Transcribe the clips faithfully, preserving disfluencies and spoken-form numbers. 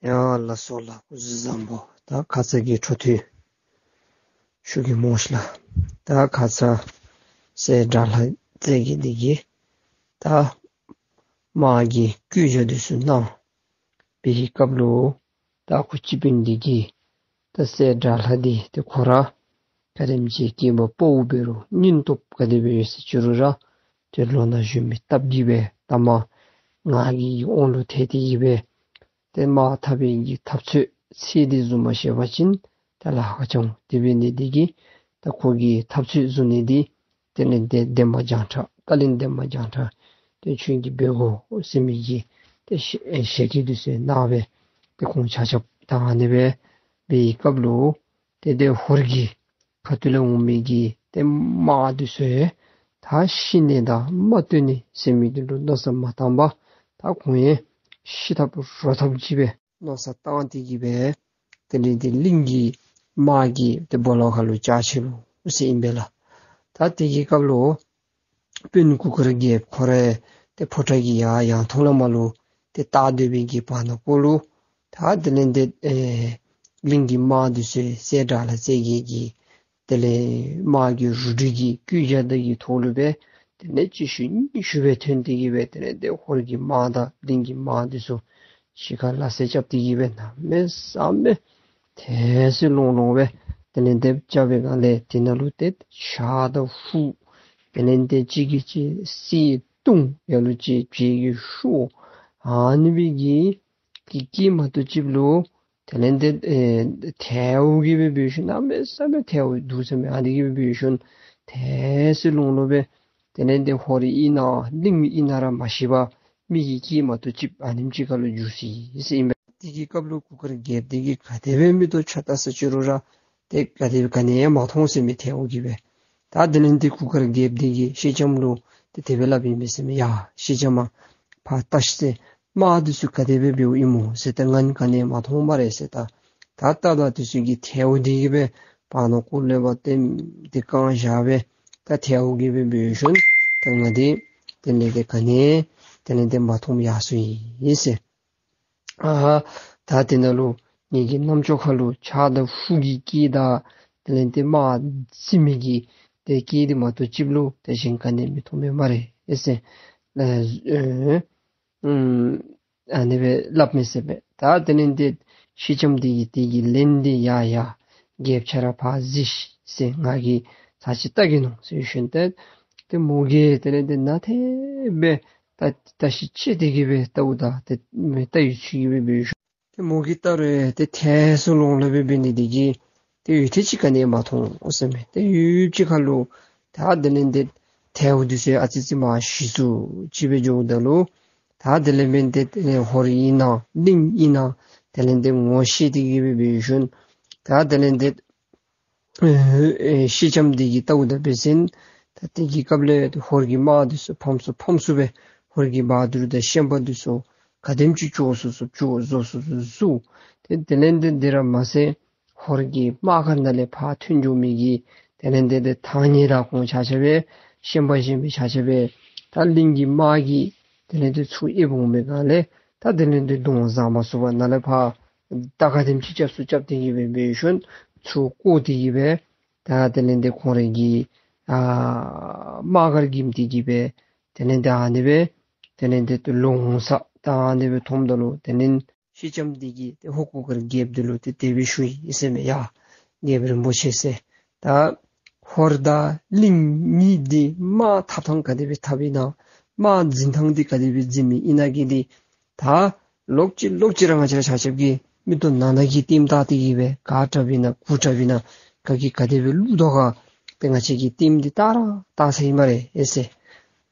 ཡ་ལགས་སོ་ལགས། སྐུ་གཟུགས་བཟང་པོ། ད་ཁ་ཙ་གི་འཕྲོ་མཐུད་ཞུ་གེ་སྨོ་ཤིག་ལགས། ད་ཁ་ཙ་སྲས་དགྲ་ལྷ་རྩེ་རྒྱལ་འདི་གིས་ད་དམག་གི་བཀོད་རྒྱ་འདི་ཚུ་གནང་པའི་སྐབས་ལུ་ད་ཁོ་སྤྱི་དཔོན་འདི་གིས་ད་སྲས་དགྲ་ལྷ་འདི་ཏེ་ཁོ་ར་ག་དེམ་ཅིག་སྐྱེས་པ་ཕོ་འབད་རུང་སྙིང་སྟོབས་ག་དེ་སྦེ་ཡོད་ཟེར་ཅི་རུང་ར་ཏེ་ལོ་ན་གཞོན་མི་སྟབས་ཀྱིས་སྦེ་ད་མ་ང་གི་དབང་ལུ་ཐལ་ཏེ་གིས་སྦེ་ཏེ་དམག་འཐབ་པའི་གི་འཐབ་རྩོད་ཚད་འདི་བཟུང་མ་ཤེས་པ་ཅིན་ད་ལཱ་ཁག་ཅིག་འོང་། དེ་འབད་ནི་འདི་གིས་ད་ཁོ་གིས་འཐབ་རྩོད་བཟུང་ནི་འདི་དེ་ལས་ཏེ་འདན་མ་བྱང་ཁྲ་བཀའ་བློན་འདན་མ་བྱང་ཁྲ་ཏེ་ཁྱོད་ཀྱིས་འབད་དགོ་ཟེར་མི་གི་ཏེ་ཞལ་ཞལ་གྱིས་འདི་ཚུ་གནང་སྦེ་ཏེ་ཁོང་ཆ་ཁྱབ་ད་ཨ་ནི་སྦེ་འབད་བའི་སྐབས་ལུ་ཏེ་ཏེ་ཧོར་གྱི་ཁ་ཐུག་ལས་འོང་མི་གི་ཏེ་དམག་འདི་ཚུ་ཡང་ད་ཤི་ནི་དང་མ་བཏུལ་ནི་ཟེར་མི་འདི་ལུ་མནོ་བསམ་མ་བཏང་པར་ད་ཁོང་ཡང་ཤི་ཐབས་རོ་ཐབས་ཅིག་སྦེ་མནོ་བསམ་བཏང་སྟེ་གིས་སྦེ་དེ་ལས་ཏེ་གླིང་གི་དམག་གི་ཏེ་སྦོ་ལོགས་ཁ་ལུ་བཅར་ཅི་ལོ་ཟེར་ཨིན་པས་ལགས། ད་དེ་གི་སྐབས་ལུ་དཔོན་གུར་དཀར་རྒྱལཔོ་ཁོ་ར་ཏེ་ཕོ་བྲང་གི་ཡར་ཡང་ཐོག་ལས་མར་ལུ་ཏེ་ལྟ་སྡོད་པའི་གི་བར་ན་ཀོ་ལུ་ད་དེ་ལས་ཏེ་ཨེ་གླིང་གི་དམག་འདི་ཚུ་སྲས་དགྲ་ལྷ་རྩེ་རྒྱལ་གྱི་དེ་ལས་དམག་གི་རུ་སྒྲིག་གི་བཀོད་རྒྱ་དེ་གི་ཐོག་ལུ་སྦེ་དེ་ལས་གཅིག་ཤུལ་གཉིས་ཤུལ་སྦེ་ཐོན་ཏེ་གིས་སྦེ་དེ་ལས་ཏེ་ཧོར་གྱི་དམག་དང་གླིང་གི་དམག་འདི་ཚུ་གཅིག་ཁར་ལག་རྩལ་རྐྱབ་སྟེ་གིས་སྦེ་གནམ་མེད་ས་མེད་ཐལ་སེ་ལོང་ལོང་སྦེ་དེ་ལས་ཏེ་རྐྱབ་པའི་སྒང་ལས་དེ་ནང་ལུ་ཏེ་ཕྱག་དང་ཧུ་དེ་ལས་ཏེ་གཅིག་གིས་གཅིག་བསད་བརྡུང་ཡ་ལུ་ཅིག་བྱེད་ཀྱི་ཤོ་ཨ་ནི་སྦེ་གི་གི་སྐད་མ་གཏོགས་ཅིག་ལུ་དེ་ལས་ཏེ་ཨེ་ཐལཝ་གིས་སྦེ་འབད་ཞིནམ་གནམ་མེད་ས་མེད་ཐལཝ་འདུག་ཟེར་མི་ཨ་ནི་གིས་སྦེ་འབད་ཞིནམ་ཐལ་སེ་ལོང་ལོང་སྦེ་དེ་ལས་ཏེ་ཧོར་ཨིན་ན་གླིང་ཨིན་ན་ར་མ་ཤེས་པར་མི་གི་སྐད་མ་གཏོགས་ཅིག་ཨ་ནེམ་ཅིག་ཁ་ལུ་འགྱུར་སོ་ཡི་ཟེར་ཨིན་པས། དེ་གི་སྐབས་ལུ་གུར་དཀར་རྒྱལཔོ་འདི་གིས་ག་དེ་སྦེ་མིག་ཏོ་ཕྱག་བལྟ་ས་ཅི་རུང་ར་ཏེ་ག་དེ་སྦེ་ག་ནི་ཡང་མ་མཐོང་ཟེར་མི་ཐལཝ་གིས་སྦེ། ད་དེ་ལས་ཏེ་གུར་དཀར་རྒྱལཔོ་འདི་གིས་སེང་ལྕམ་ལུ་ཏེ་དེ་སྦེ་སླབ་ཨིན་པས་ཟེར་མས། ཡ་སེང་ལྕམ་མ་ཕར་བལྟ་ཤིག་ཟེར། དམག་འདི་ཚུ་ག་དེ་སྦེ་འབདཝ་ཨིན་མོ་ཟེར། ཏེ་ང་ནི་ག་ནི་ཡང་མ་མཐོང་སྨ་རེ་ཟེར། ད་ད་ལྟ་ད་འདི་ཚུ་གི་ཐལཝ་འདི་གིས་སྦེ་བར་ན་ཀོ་ལས་ཕར་ཏེ་འདི་བཀང་བཞག་སྦེ་ད་ཐལཝ་གིས་སྦེ་འབད་ཞིནམ་ད་ང་འདི་དེ་ལས་ཏེ་ག་ནི་དེ་ལས་ཏེ་མ་མཐོངམ་ཡར་སོ་ཡི་ཟེར། ཨ་ད་དེ་ནང་ལུ་ངེ་གི་རྣམ་ཅོ་ཁ་ལུ་ཕྱག་དང་ཧུ་གི་སྐད་དང་དེ་ལས་ཏེ་དམག་འཛིང་མི་གི་ཏེ་སྐད་འདི་མ་གཏོགས་ཅིག་ལུ་ཏེ་གཞན་ག་ནི་མི་མཐོང་མས་སྨ་རེ་ཟེར། ཨེ་ཨེ་ཨུམ་ཨ་ནི་སྦེ་སླབ་མས་ཟེར་མས། ད་དེ་ལས་ཏེ་སེང་ལྕམ་འདི་གིས་དེ་གི་ལན་འདི་ཡ་ཡ་རྒྱལཔོ་ཁྱོད་ར་ཕར་གཟིགས་ཤིག་ཟེར། ང་གིས་ཚར་གཅིག་བལྟ་གེ་མནོ་ཟེར་ཞིནམ་ཏེ་ཏེ་མོ་གིས་དེ་ལས་ཏེ་ན་ཐེ་སྦེ་ད་བལྟ་ཤེས་ཅི་དེ་གིས་སྦེ་བལྟཝ་ད་ཏེ་མི་བལྟ་ཡུལ་ཅིག་གིས་སྦེ་འབད་ཞིནམ་ཏེ་མོ་གིས་བལྟ་རུང་ཏེ་ཐལ་སེ་ལོང་ལོང་སྦེ་འབད་ནི་དེ་གིས་ཏེ་ཡུདཔ་ཐེངས་ཅིག་ག་ནི་ཡང་མ་མཐོང་ཟེར་མས། ཏེ་ཡུདཔ་ཅིག་ཁ་ལུ་ད་དེ་ལས་ཏེ་ཐལཝ་འདི་ཚུ་ཨ་ཙི་ཙི་མར་ཞི་སུ་ཅིག་སྦེ་འགྱོཝ་ད་ལུ་ད་དེ་ལས་འབད་ཏེ་ཧོར་ཨིན་ན་གླིང་ཨིན་ན་དེ་ལས་ཏེ་ངོ་ཤེས་ཏེ་གིས་སྦེ་འབད་ཞིནམ་ད་དེ་ལས་ཏེ་ཨེ་ཨེ་སེང་ལྕམ་འདི་གིས་བལྟཝ་ད་འབད་ཞིནམ་ད་དེ་གི་སྐབས་ལས་ཧོར་གྱི་དམག་འདི་ཚུ་ཕམ་སུ་ཕམ་སུ་སྦེ་ཧོར་གྱི་བ་དུར་དང་ཤན་པ་འདི་ཚུ་ག་དེམ་ཅིག་བྱོག་སུ་སུ་བྱོག་བཟོ་སུ་སུ་བཟོ། ཏེ་དེ་ལས་ཏེ་འདི་ར་མ་ཚད་ཧོར་གྱི་དམག་སྒར་ནང་ལས་ཕར་ཐོན་འགྱོ་མི་གི་དེ་ལས་ཏེ་ཏེ་ཐང་རྙེད་དང་ཁོང་ཆ་ཁྱབ་སྦེ་ཤན་པ་གཞན་མི་ཆ་ཁྱབ་སྦེ་ད་གླིང་གི་དམག་གིས་དེ་ལས་ཏེ་ཚུར་ཨེ་འོང་མི་སྒང་ལས་ད་དེ་ལས་ཏེ་གདོང་བཟང་མ་སོང་བར་ནཱ་ལས་ཕར་ད་ག་དེམ་ཅིག་རྐྱབ་སུ་རྐྱབ་སྟེ་གིས་སྦེ་འབད་ཞིནམ་ཚུར་བཀོ་སྟེ་གིས་སྦེ་ད་དེ་ལས་ཏེ་ཁོང་རའི་གི་ཨ་དམག་སྒར་གྱི་མཐའ་འདི་གིས་སྦེ་དེ་ལས་ཏེ་ཨ་ནི་སྦེ་དེ་ལས་ཏེ་ལོག་འོང་ས་ད་ཨ་ནི་སྦེ་མཐོངམ་ད་ལུ་དེ་ལས་སེང་ལྕམ་འདི་གིས་ཏེ་ཧོར་གུར་དཀར་རྒྱལཔོ་འདི་ལུ་ཏེ་དེ་སྦེ་ཞུ་ཡི་ཟེར་མས། ཡ་རྒྱལཔོ་རིན་པོ་ཆེ་ཟེར། ད་ཧོར་དང་གླིང་གཉིས་འདི་དམག་འཐབ་ཐངས་ག་དེ་སྦེ་འཐབ་ཨིན་ན་དམག་འཛིང་ཐངས་འདི་ག་དེ་སྦེ་འཛིང་མི་ཨིན་ན་གི་འདི་ད་ལོག་ཅི་ལོག་ཅི་ར་ང་བཅས་ཆ་ཁྱབ་ཀྱིས་མིག་ཏོ་ནང་ན་གི་ལྟདམོ་བལྟ་སྟེ་གིས་སྦེ་ག་དྲགཔ་ཨིན་ན་གུ་དྲགཔ་ཨིན་ན་ག་གིས་ག་དེ་སྦེ་བླུག་དོ་ག་ཏེ་ང་བཅས་ཀྱིས་ལྟདམོ་འདི་བལྟ་ར་བལྟ་ཚར་ཡི་སྨ་རེ་ཨེ་ཟེར།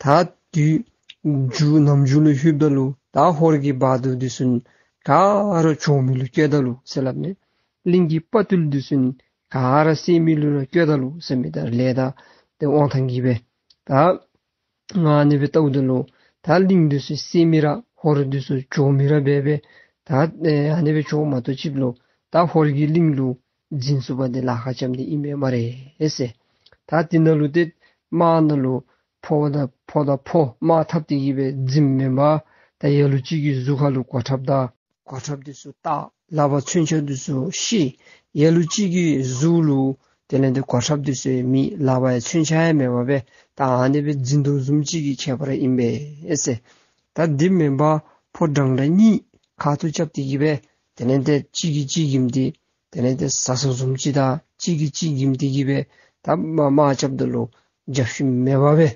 ད་དུས་མཇུག་ནམ་མཇུག་ལུ་ལྷོདཔ་ད་ལུ་ད་ཧོར་གྱི་བ་དུར་འདི་ཚུ་ག་ར་བྱོག་མི་ལུ་བཀོད་ད་ལུ་ཟེར་སླབ་མས། གླིང་གི་དཔའ་རྟུལ་འདི་ཚུ་ག་ར་བསད་མི་ལུ་ར་བཀོད་ད་ལུ་ཟེར་མི་ད་ལས་ད་ཏེ་དབང་ཐང་གིས་སྦེ་ད་ང་ཨ་ནི་སྦེ་བལྟཝ་ད་ལུ་ད་གླིང་འདི་ཚུ་བསད་མི་ར་ཧོར་འདི་ཚུ་བྱོག་མི་ར་འབད་སྦེ་ད་ཨེ་ཨ་ནི་སྦེ་བྱོག་མ་གཏོགས་ཅིག་ལུ་ད་ཧོར་གྱིས་གླིང་ལུ་འཛིང་ཚུགས་པ་འདི་ལཱ་ཁག་ཅིག་འདི་ཨིན་མས་སྨ་རེ་ཨེ་ཟེར། ད་འདི་ནང་ལུ་ཏེ་དམག་ནང་ལུ་ཕོ་དང་ཕོ་དང་ཕོ་དམག་འཐབ་སྟེ་གིས་སྦེ་འཛིངམ་མེན་པར་ད་ལ་ལུ་ཅིག་གི་གཟུགས་ཁ་ལུ་གོ་ཁྲབ་དང་ གོ་ཁྲབ་འདི་ཚུ་བཏགས། ལག་པ་མཚོན་ཆ་འདི་ཚུ་བཤེད། ལ་ལུ་ཅིག་གི་གཟུགས་ལུ་དེ་ལས་འདི་གོ་ཁྲབ་འདི་ཚུ་མེད། ལག་པ་ཡང་མཚོན་ཆ་ཡང་མེད་པར་སྦེ་ད་ཨ་ནི་སྦེ་འཛིང་དོ་བཟུམ་ཅིག་གི་ཁྱད་པར་ཨིན་པས་ཟེར། ད་འདི་མེན་པར་ཕོ་བྲང་ཁྲ་གཉིས་ཁ་ཐུག་རྐྱབ་སྟེ་གི་སྦེ་དེ་ལས་འདི་གཅིག་གིས་གཅིག་གི་འདི་དེ་ལས་འདི་ཟ་ས་བཟུམ་ཅིག་དང་གཅིག་གིས་གཅིག་གི་འདི་གི་སྦེ་ད་དམག་དམག་རྐྱབ་ད་ལུ་རྒྱབ་ཤུལ་མེད་པར་སྦེ་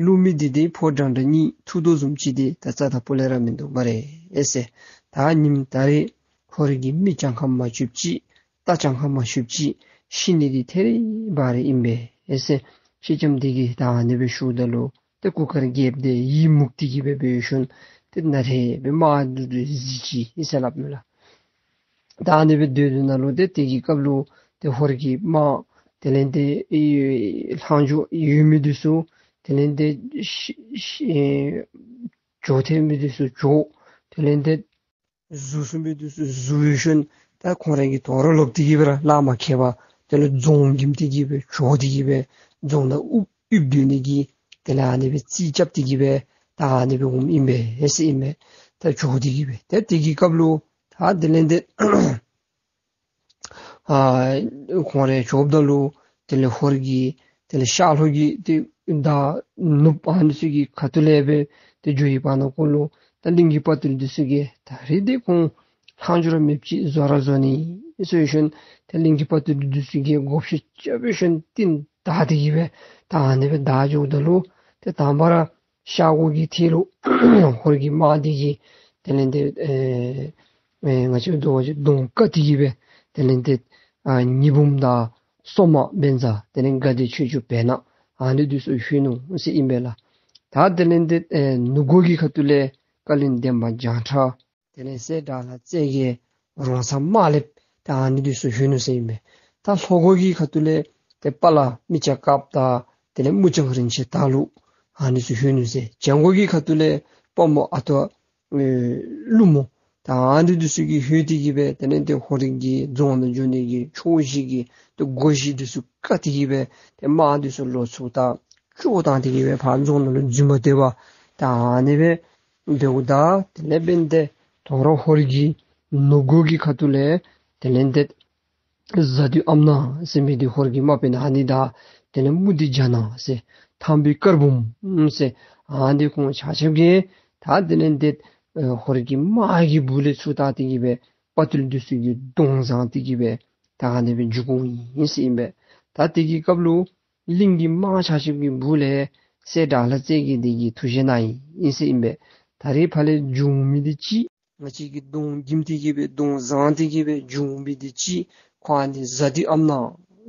བླུག་མི་འདི་འདི་ཕོ་བྲང་ཁྲ་གཉིས་ཐུག་དོ་བཟུམ་ཅིག་འདི་ད་རྩ་དང་སྤུ་ལས་ར་མིན་འདུག་སྨ་རེ་ཨེ་ཟེར། ད་ཉིནམ་ད་རེས་ཧོར་གྱི་མི་གྱངས་ཁ་མ་ཆོདཔ་ཅིག་རྟ་གྱངས་ཁ་མ་ཆོདཔ་ཅིག་ཤི་ནི་འདི་ཐད་རི་བ་རི་ཨིན་པས་ཨེ་ཟེར། སེང་ལྕམ་འདི་གིས་ད་ཨ་ནི་སྦེ་ཞུཝ་ད་ལུ་ཏེ་གུར་དཀར་རྒྱལཔོ་འདི་ཡི་མུག་སྟེ་གི་སྦེ་འབད་ཞིནམ་ཏེ་ནཱ་ལས་སྦེ་དམག་འདི་ཚུ་གཟིགས་ཅི་ཨིན་ཟེར་སླབ་མས་ལགས། ད་ཨ་ནི་སྦེ་སྡོད་དོ་ནང་ལུ་ཏེ་དེ་གི་སྐབས་ལུ་ཏེ་ཧོར་གྱི་དམག་དེ་ལས་འདི་ཨེ་ལྷག་འཕྲོ་ཡོད་མི་འདི་ཚུ་དེ་ལས་འདི་ཤི་ཤི་ཨེ་བྱོག་ཐལ་མི་འདི་ཚུ་བྱོག། དེ་ལས་འདི་བཟུང་སོང་མི་འདི་ཚུ་བཟུང་ཞིནམ་ད་ཁོང་ར་གིས་དོ་རུང་ལོག་སྟེ་གི་སྦེ་ར་ལཱ་མ་ཁེལ་བར་དེ་ལས་རྫོང་འགྱིམ་སྟེ་གི་སྦེ་བྱོག་སྟེ་གི་སྦེ་རྫོང་ནང་ཨུབ་ཨུབ་སྡོད་ནི་གི་དེ་ལས་ཨ་ནི་སྦེ་རྩིས་རྐྱབ་སྟེ་གི་སྦེ་ད་ཨ་ནི་སྦེ་འོངམ་ཨིན་པས་ཨེ་ཟེར་ཨིན་པས། ད་བྱོག་སྟེ་གི་སྦེ་ད་དེ་གི་སྐབས་ལུ་ད་དེ་ལས་འདི་ཨ་ཁོང་ར་བྱོགཔ་ད་ལུ་དེ་ལས་ཧོར་གྱི་དེ་ལས་ཤར་ལྷོ་གི་ཏེ་མདའ་ནོར་བུ་ཨ་ནི་ཚུ་གི་ཁ་ཐུག་ལས་སྦེ་ཏེ་འགྱོ་བའི་བར་ན་ཀོ་ལུ་ད་གླིང་གི་དཔའ་བརྟུལ་འདི་ཚུ་གིས་ད་རིས་འདི་ཁོང་ལྷག་འཕྲོ་ར་མེདཔ་ཅིག་བཟོ་ར་བཟོ་ནི་ཟེར་ཞིནམ་ཏེ་གླིང་གི་དཔའ་བརྟུལ་འདི་ཚུ་གིས་བགོ་བཤའ་རྐྱབ་ཞིནམ་རྟིང་བདའ་སྟེ་གི་སྦེ་ད་ཨ་ནི་སྦེ་བདའ་འགྱོཝ་ད་ལུ་ཏེ་དང་པ་ར་ཤར་སྒོ་གི་ཐད་ལུ་ཧོར་གྱི་དམག་འདི་གིས་དེ་ལས་འདི་ཨེ་ཨེ་ང་བཅས་འབད་བ་ཅིན་གདོང་བཀག་སྟེ་གི་སྦེ་དེ་ལས་འདི་ཨ་ཉི་འབུམ་དང་སོ་མ་བཛྲ་དེ་ལས་དགའ་བདེ་ཆོས་འབྱོར་བེར་ནག་ཨ་ནི་འདི་ཚུ་ལྷོད་ནུག་ཟེར་ཨིན་པས་ལགས། ད་དེ་ལས་འདི་ཨེ་ནུབ་སྒོ་གི་ཁ་ཐུག་ལས་བཀའ་བློན་འདན་མ་བྱང་ཁྲ་དེ་ལས་སྲས་དགྲ་ལྷ་རྩེ་རྒྱལ་རོང་ཚ་དམར་ལེབ་ད་ཨ་ནི་འདི་ཚུ་ལྷོད་ནུག་ཟེར་ཨིན་པས། ད་ལྷོ་སྒོ་གི་ཁ་ཐུག་ལས་ཏེ་དཔའ་ལ་མི་སྐྱ་དཀརཔོ་དང་དེ་ལས་མུ་ལྕང་རིན་ཆེན་དར་ལུ་ཨ་ནི་ཚུ་ལྷོད་ནུག་ཟེར། བྱང་སྒོ་གི་ཁ་ཐུག་ལས་དཔའ་མོ་ཨ་སྟག་ཨེ་ཀླུ་མོ་ད་ཨ་ནི་འདི་ཚུ་གིས་ལྷོད་དེ་གི་སྦེ་དེ་ལས་ཏེ་ཧོར་གྱི་རྫོང་ནང་འགྱོ་ནི་གི་ཕྱོགས་བཞི་གི་ཏེ་སྒོ་བཞི་འདི་ཚུ་བཀག་སྟེ་གི་སྦེ་ཏེ་དམག་འདི་ཚུ་ལོག་ཚུར་ད་བཅོམ་བཏང་སྟེ་གི་སྦེ་ཕར་རྫོང་ནང་ལུ་འཛུལ་མ་སྡོད་པར་ད་ཨ་ནི་སྦེ་འབདཝ་ད་དེ་ལས་འབདན་ཏེ་དོ་རུང་ཧོར་གྱི་ནུབ་སྒོ་གི་ཁ་ཐུག་ལས་དེ་ལས་ཏེ་གཟའ་བདུད་ཨམ་ནག་ཟེར་མི་འདི་ཧོར་གྱི་དམག་དཔོན་ཨ་ནི་དང་དེ་ལས་མུ་ཏིག་བྱ་ནག་ཟེར་ཐང་པའི་དཀར་འབུམ་ཟེར་ཨ་ནི་ཁོང་ཆ་ཁྱབ་ཀྱིས་ད་དེ་ལས་ཏེ་ཨེ་ཧོར་གྱི་དམག་གི་སྦུག་ལས་ཚུར་ད་སྟེ་གི་སྦེ་དཔའ་བརྟུལ་འདི་ཚུ་གི་གདོང་བཟང་སྟེ་གི་སྦེ་ད་ཨ་ནི་སྦེ་འགྱོ་འོང་ཡི་ཟེར་ཨིན་པས། ད་དེ་གི་སྐབས་ལུ་གླིང་གི་དམག་ཆ་ཁྱབ་ཀྱི་སྦུག་ལས་སྲས་དགྲ་ལྷ་རྩེ་རྒྱལ་འདི་གིས་ཐུགས་བཞེད་གནང་ཡི་ཟེར་ཨིན་པས། ད་རིས་ཕར་ལས་འགྱོ་འོང་མི་འདི་ཅིག་ང་བཅས་ཀྱི་གདོང་འགྱིམ་སྟེ་གི་སྦེ་གདོང་བཟང་སྟེ་གི་སྦེ་འགྱོ་འོང་མི་འདི་ཅིག་ཁོ་ཨ་ནི་གཟའ་བདུད་ཨམ་ནག་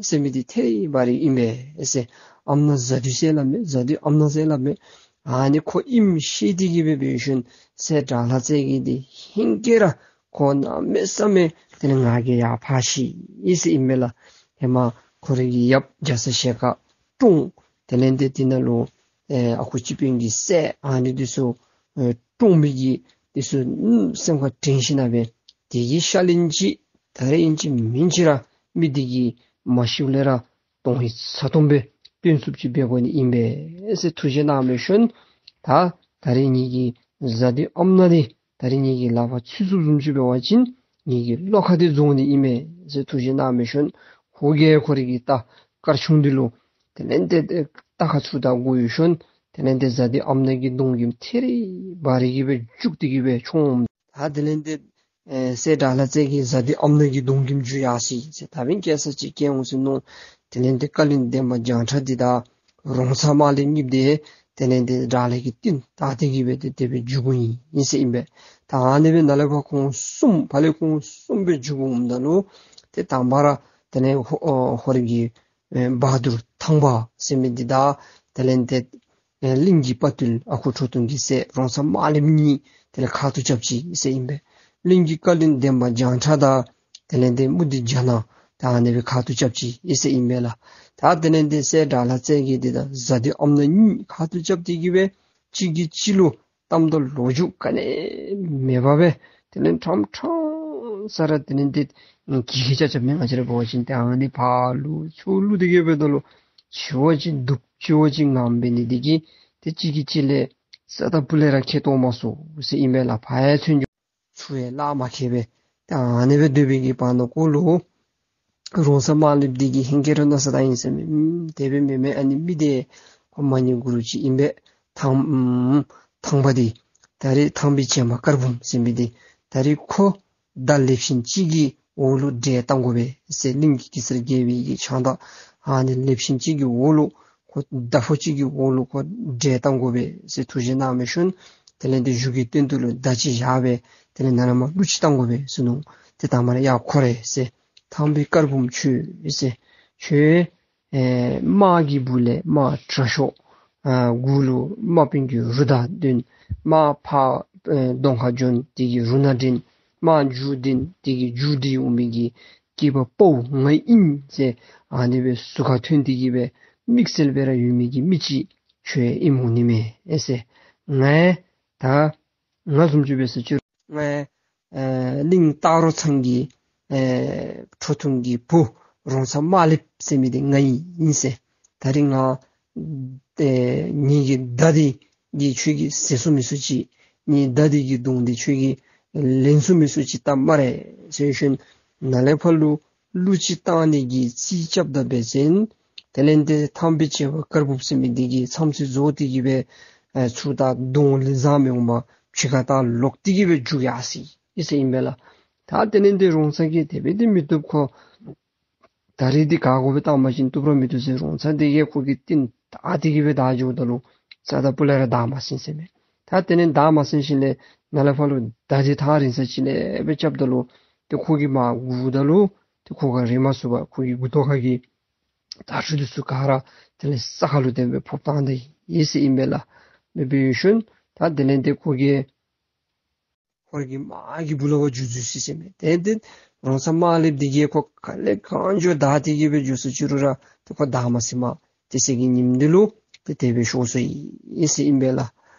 ཟེར་མི་འདི་ཐད་རི་བ་རི་ཨིན་པས་ཟེར། ཨམ་ནག་གཟའ་བདུད་ཟེར་སླབ་མས། གཟའ་བདུད་ཨམ་ནག་ཟེར་སླབ་མས། ཨ་ནི་ཁོ་ཨིནམ་ཤེས་ཏེ་གི་སྦེ་འབད་ཞིནམ་སྲས་དགྲ་ལྷ་རྩེ་རྒྱལ་འདི་ཧིང་གིས་ར་ཁོ་གནམ་མེད་ས་མེད་དེ་ལས་ང་རྒྱལ་ཡར་འཕར་ཅི་ཨིན་ཟེར་ཨིན་མས་ལགས། ཧེ་མ་ཁོ་རའི་གི་ཡབ་རྒྱ་ཚ་ཞལ་དཀར་བཀྲོངས། དེ་ལས་ཏེ་དེ་ནང་ལུ་ཨེ་ཨ་ཁུ་སྤྱི་དཔོན་གྱི་སྲས་ཨ་ནི་འདི་ཚུ་ཨེ་བཀྲོངས་མི་གི་འདི་ཚུ་སེམས་ཁར་དྲན་ཞིན་ན་སྦེ་དེ་གི་ཤ་ལན་ཅིག་ད་རིས་ཨིན་ཅི་མིན་ཅི་ར་མི་འདི་གིས་མ་ཤིཝ་ལས་ར་དོན་ཧིང་ས་སྟོང་སྦེ་སྟོན་ཚུགསཔ་ཅིག་འབད་དགོ་ནི་ཨིན་པས་ཟེར་ཐུགས་བཞེད་གནང་སྦེ་ཞིནམ་ད་ད་རིས་ངེ་གི་གཟའ་བདུད་ཨམ་ནག་འདི་ད་རིས་ངེ་གི་ལག་པར་ཚུད་ཚུགསཔ་བཟུམ་ཅིག་འབད་བ་ཅིན་ངེ་གི་བློ་ཁ་འདི་རྫོགས་ནི་ཨིན་མས་ཟེར་ཐུགས་བཞེད་གནང་སྦེ་ཞིནམ་ཧོར་གྱིས་ཁོ་རའི་གི་རྟ་དཀར་ཆུང་འདི་ལུ་དེ་ལས་ཏེ་རྟ་ཁར་ཚུར་ད་བསྒོར་ཞིནམ་དེ་ལས་ཏེ་གཟའ་བདུད་ཨམ་ནག་གི་གདོང་གི་ཐད་རི་བ་རི་གི་སྦེ་རྒྱུག་སྟེ་གི་སྦེ་མཆོངས། ད་དེ་ལས་ཏེ་ཨེ་སྲས་དགྲ་ལྷ་རྩེ་རྒྱལ་གྱིས་གཟའ་བདུད་ཨམ་ནག་གི་གདོང་གི་རྒྱུག་ཡར་སོ་ཡི་ཟེར་ད་འབདན་སྐྱེལ་ས་ཅིག་སྐྱེལ་འོང་ཟེར་མནོ། དེ་ལས་ཏེ་བཀའ་བློན་འདན་མ་བྱང་ཁྲ་འདི་དང་རོང་ཚ་དམར་ལེབ་གཉིས་འདི་དེ་ལས་ཏེ་དགྲ་ལྷ་གི་རྟིང་བདའ་སྟེ་གི་སྦེ་ཏེ་དེ་སྦེ་རྒྱུག་འོང་ཡི་ཟེར་ཨིན་པས། ད་ཨ་ནི་སྦེ་ནཱ་ལས་ཕར་ཁོང་གསུམ་ཕར་ལས་ཁོང་གསུམ་སྦེ་རྒྱུག་འོངམ་ད་ལུ་ཏེ་དང་པ་ར་དེ་ལས་ཧོ་ཨོ་ཧོར་གྱི་ཨེ་བ་དུར་ཐང་པ་ཟེར་མི་འདི་དང་དེ་ལས་ཏེ་ཨེ་གླིང་གི་དཔའ་བརྟུལ་ཨ་ཁུ་ཁྲོ་ཐུང་གི་སྲས་རོང་ཚ་དམར་ལེབ་གཉིས་དེ་ལས་ཁ་ཐུག་རྐྱབ་ཅི་ཟེར་ཨིན་པས། གླིང་གི་བཀའ་བློན་འདན་མ་བྱང་ཁྲ་དང་དེ་ལས་ཏེ་མུ་ཏིག་བྱ་ནག་ད་ཨ་ནི་སྦེ་ཁ་ཐུག་རྐྱབ་ཅི་ཟེར་ཨིན་པས་ལགས། ད་དེ་ལས་ཏེ་སྲས་དགྲ་ལྷ་རྩེ་རྒྱལ་འདི་དང་གཟའ་བདུད་ཨམ་ནག་གཉིས་ཁ་ཐུག་རྐྱབ་སྟེ་གི་སྦེ་གཅིག་གིས་གཅིག་ལུ་གཏམ་དང་ལོ་རྒྱུས་ག་ནི་མེད་པར་སྦེ་དེ་ལས་ཕྲང་ཕྲང་ས་ར་དེ་ལས་ཏེ་གི་གི་ཅ་ཅ་མེན་ང་བཅས་ར་འབད་བ་ཅིན་ཏེ་ཨ་ནི་ཕར་ལུ་ཚུར་ལུ་དེ་གི་སྦེ་ད་ལུ་ཆེ་བ་ཅིག་སྡུག་ཆེ་བ་ཅིག་ངང་འབད་ནི་དེ་གིས་ཏེ་གཅིག་གིས་གཅིག་ལས་ས་དང་སྤུ་ལས་ར་ཁེ་ཏོ་མ་སོང་ཟེར་ཨིན་པས་ལགས། ཕར་ཡང་ཚུར་འགྱོ་ ཚུར་ཡང་ལཱ་མ་ཁེལ་སྦེ་ད་ཨ་ནི་སྦེ་སྡོད་པའི་གི་བར་ན་ཁོ་ལུ་རོང་ཚ་དམར་ལེབ་འདི་གིས་ཧེང་སྐལ་ར་མནོ་བསམ་བཏང་ཡི་ཟེར་མས། ཨུམ་དེ་སྦེ་མེན་མས། ཨ་ནི་མི་འདི་ཁོ་མ་ཉེས་དགུ་རུ་ཅིག་ཨིན་པས། ཐང་ཨུམ་ཐང་པ་འདི་ད་རེས་ཐང་པའི་བྱེ་མ་དཀར་འབུམ་ཟེར་མི་འདི་ད་རེས་ཁོ་མདའ་ལེབ་ཤིང་གཅིག་གི་འོག་ལུ་བསྒྲལ་བཏང་དགོ་པས་ཟེར་གླིང་གི་གེ་སར་རྒྱལ་པོའི་གི་ཕྱག་མདའ་ཨ་ནི་ལེབ་ཤིང་གཅིག་གི་འོག་ལུ་ཁོ་མདའ་ཕོ་གཅིག་གི་འོག་ལུ་ཁོ་བསྒྲལ་བཏང་དགོ་པས་ཟེར་ཐུགས་བཞེད་གནང་མི་ཤུལ་དེ་ལས་འདི་གཞུ་གི་སྟེང་དུ་ལུ་མདའ་གཅིག་བཞག་སྦེ་དེ་ལས་ནཱ་ལས་མར་གླུ་ཅིག་བཏང་དགོ་པས་ཟེར་ནུག། ཏེ་ད་མར་ཡ་ཁོ་རེ་ཟེར་ཐང་པའི་དཀར་འབུམ་ཁྱོད་ཟེར་ཁྱོད་ཨེ་དམག་གི་སྦུག་ལས་དམག་དྲག་ཤོས་ཨ་མགུ་ལུ་དམག་དཔོན་གྱི་རུ་དར་འདོན། དམག་ཕར་ཨེ་གདོང་ཁར་འབྱོན་དེ་གིས་རུ་སྣ་འདྲེན། དམག་མཇུག་འདོན་དེ་གིས་མཇུག་འདི་འོང་མི་གི་སྐྱེས་པ་དཔའ་བོ་ང་ཨིན་ཟེར་ཨ་ནི་སྦེ་ཟུར་ཁར་ཐོན་དེ་གིས་སྦེ་དམིགས་བསལ་སྦེ་ར་ཡོད་མི་གི་མི་ཅིག་ཁྱོད་ཨིནམ་འོང་ནི་མས་ཨེ་ཟེར། ང་ད་ང་བཟུམ་ཅིག་འབད་ས་ཅིག་རུང་ང་ཨེ་གླིང་སྟག་རོང་ཚང་གི་ཨེ་ཁྲོ་ཐུང་གི་བུ་རོང་ཚ་དམར་ལེབ་ཟེར་མི་འདི་ང་ཨིན་ཟེར། ད་རིས་ང་ཨེ་ངེ་གི་མདའ་འདི་གིས་ཁྱོད་ཀྱི་བཟེད་ཚུགས་མི་ཚུགས་ཅིག་ངེ་མདའ་འདི་གི་མདུང་འདི་ཁྱོད་ཀྱིས་ལེན་ཚུགས་མི་ཚུགས་ཅིག་བལྟ་སྨ་རེ་ཟེར་ཞིནམ་ནཱ་ལས་ཕར་ལུ་གླུ་ཅིག་བཏང་ནི་གི་རྩིས་རྐྱབ་ད་འབད་བ་ཅིན་དེ་ལས་འདི་ཐང་པའི་བྱེ་བ་དཀར་འབུམ་ཟེར་མི་འདི་གིས་མཚམས་ཚོད་རྫོགས་ཏེ་གིས་སྦེ་ཨེ་ཚུར་ད་གདོང་ལེན་བཟའ་མི་འོང་པར་ཕྱི་ཁར་ད་ལོག་སྟེ་གིས་སྦེ་རྒྱུག་ཡར་སོ་ཡི་ཟེར་ཨིན་པས་ལགས། ད་དེ་ལས་འདི་རོང་ཚ་གིས་དེ་སྦེ་འདི་མི་བཏུབ། ཁོ་ད་རིས་འདི་ག་དགོ་སྦེ་བཏང་པ་ཅིན་བཏུབ་ར་མི་བཏུབ་ཟེར་རོང་ཚ་འདི་གིས་ཁོ་གི་རྟིང་བདའ་སྟེ་གིས་སྦེ་བདའ་འགྱོཝ་ད་ལུ་རྩ་དང་སྤུ་ལས་ར་བདའ་མ་ཟིན་ཟེར་མས། ད་དེ་ལས་བདའ་མ་ཟིན་ཞིནམ་ལས་ནཱ་ལས་ཕར་ལུ་མདའ་འདི་ཐག་རིང་ས་ཅིག་ལས་སྦེ་རྐྱབ་ད་ལུ་ཏེ་ཁོ་གིས་མར་སྒུརཝ་ད་ལུ་ཏེ་ཁོ་ག་རེག་མ་ཚུགས་པར་ཁོ་གི་མགུ་ཏོ་ཁ་གི་དར་ཕྱུ་འདི་ཚུ་ག་ར་དེ་ལས་ས་ཁ་ལུ་དེ་སྦེ་ཕབ་བཏང་ད་ཡི་ཟེར་ཨིན་པས་ལགས། མེན་པའི་ཤུལ་ད་དེ་ལས་འདི་ཁོ་གིས་ཧོར་གྱི་དམག་གི་སྦུག་ལས་ཕར་འགྱོ་འགྱོ་ཅི་ཟེར་མས། དེ་ལས་འདི་རོང་ཚ་དམར་ལེབ་འདི་གིས་ཁོ་ག་ལས་གང་འགྱོ་བདའ་སྟེ་གིས་སྦེ་འགྱོ་ས་ཅིག་རུང་ར་ཏེ་ཁོ་བདའ་མ་ཟིན་པར་དེ་ཚེ་གི་ཉིནམ་འདི་ལུ་ཏེ་དེ་སྦེ་ཤོར་སོ་ཡི་ཟེར་ཨིན་པས་ལགས།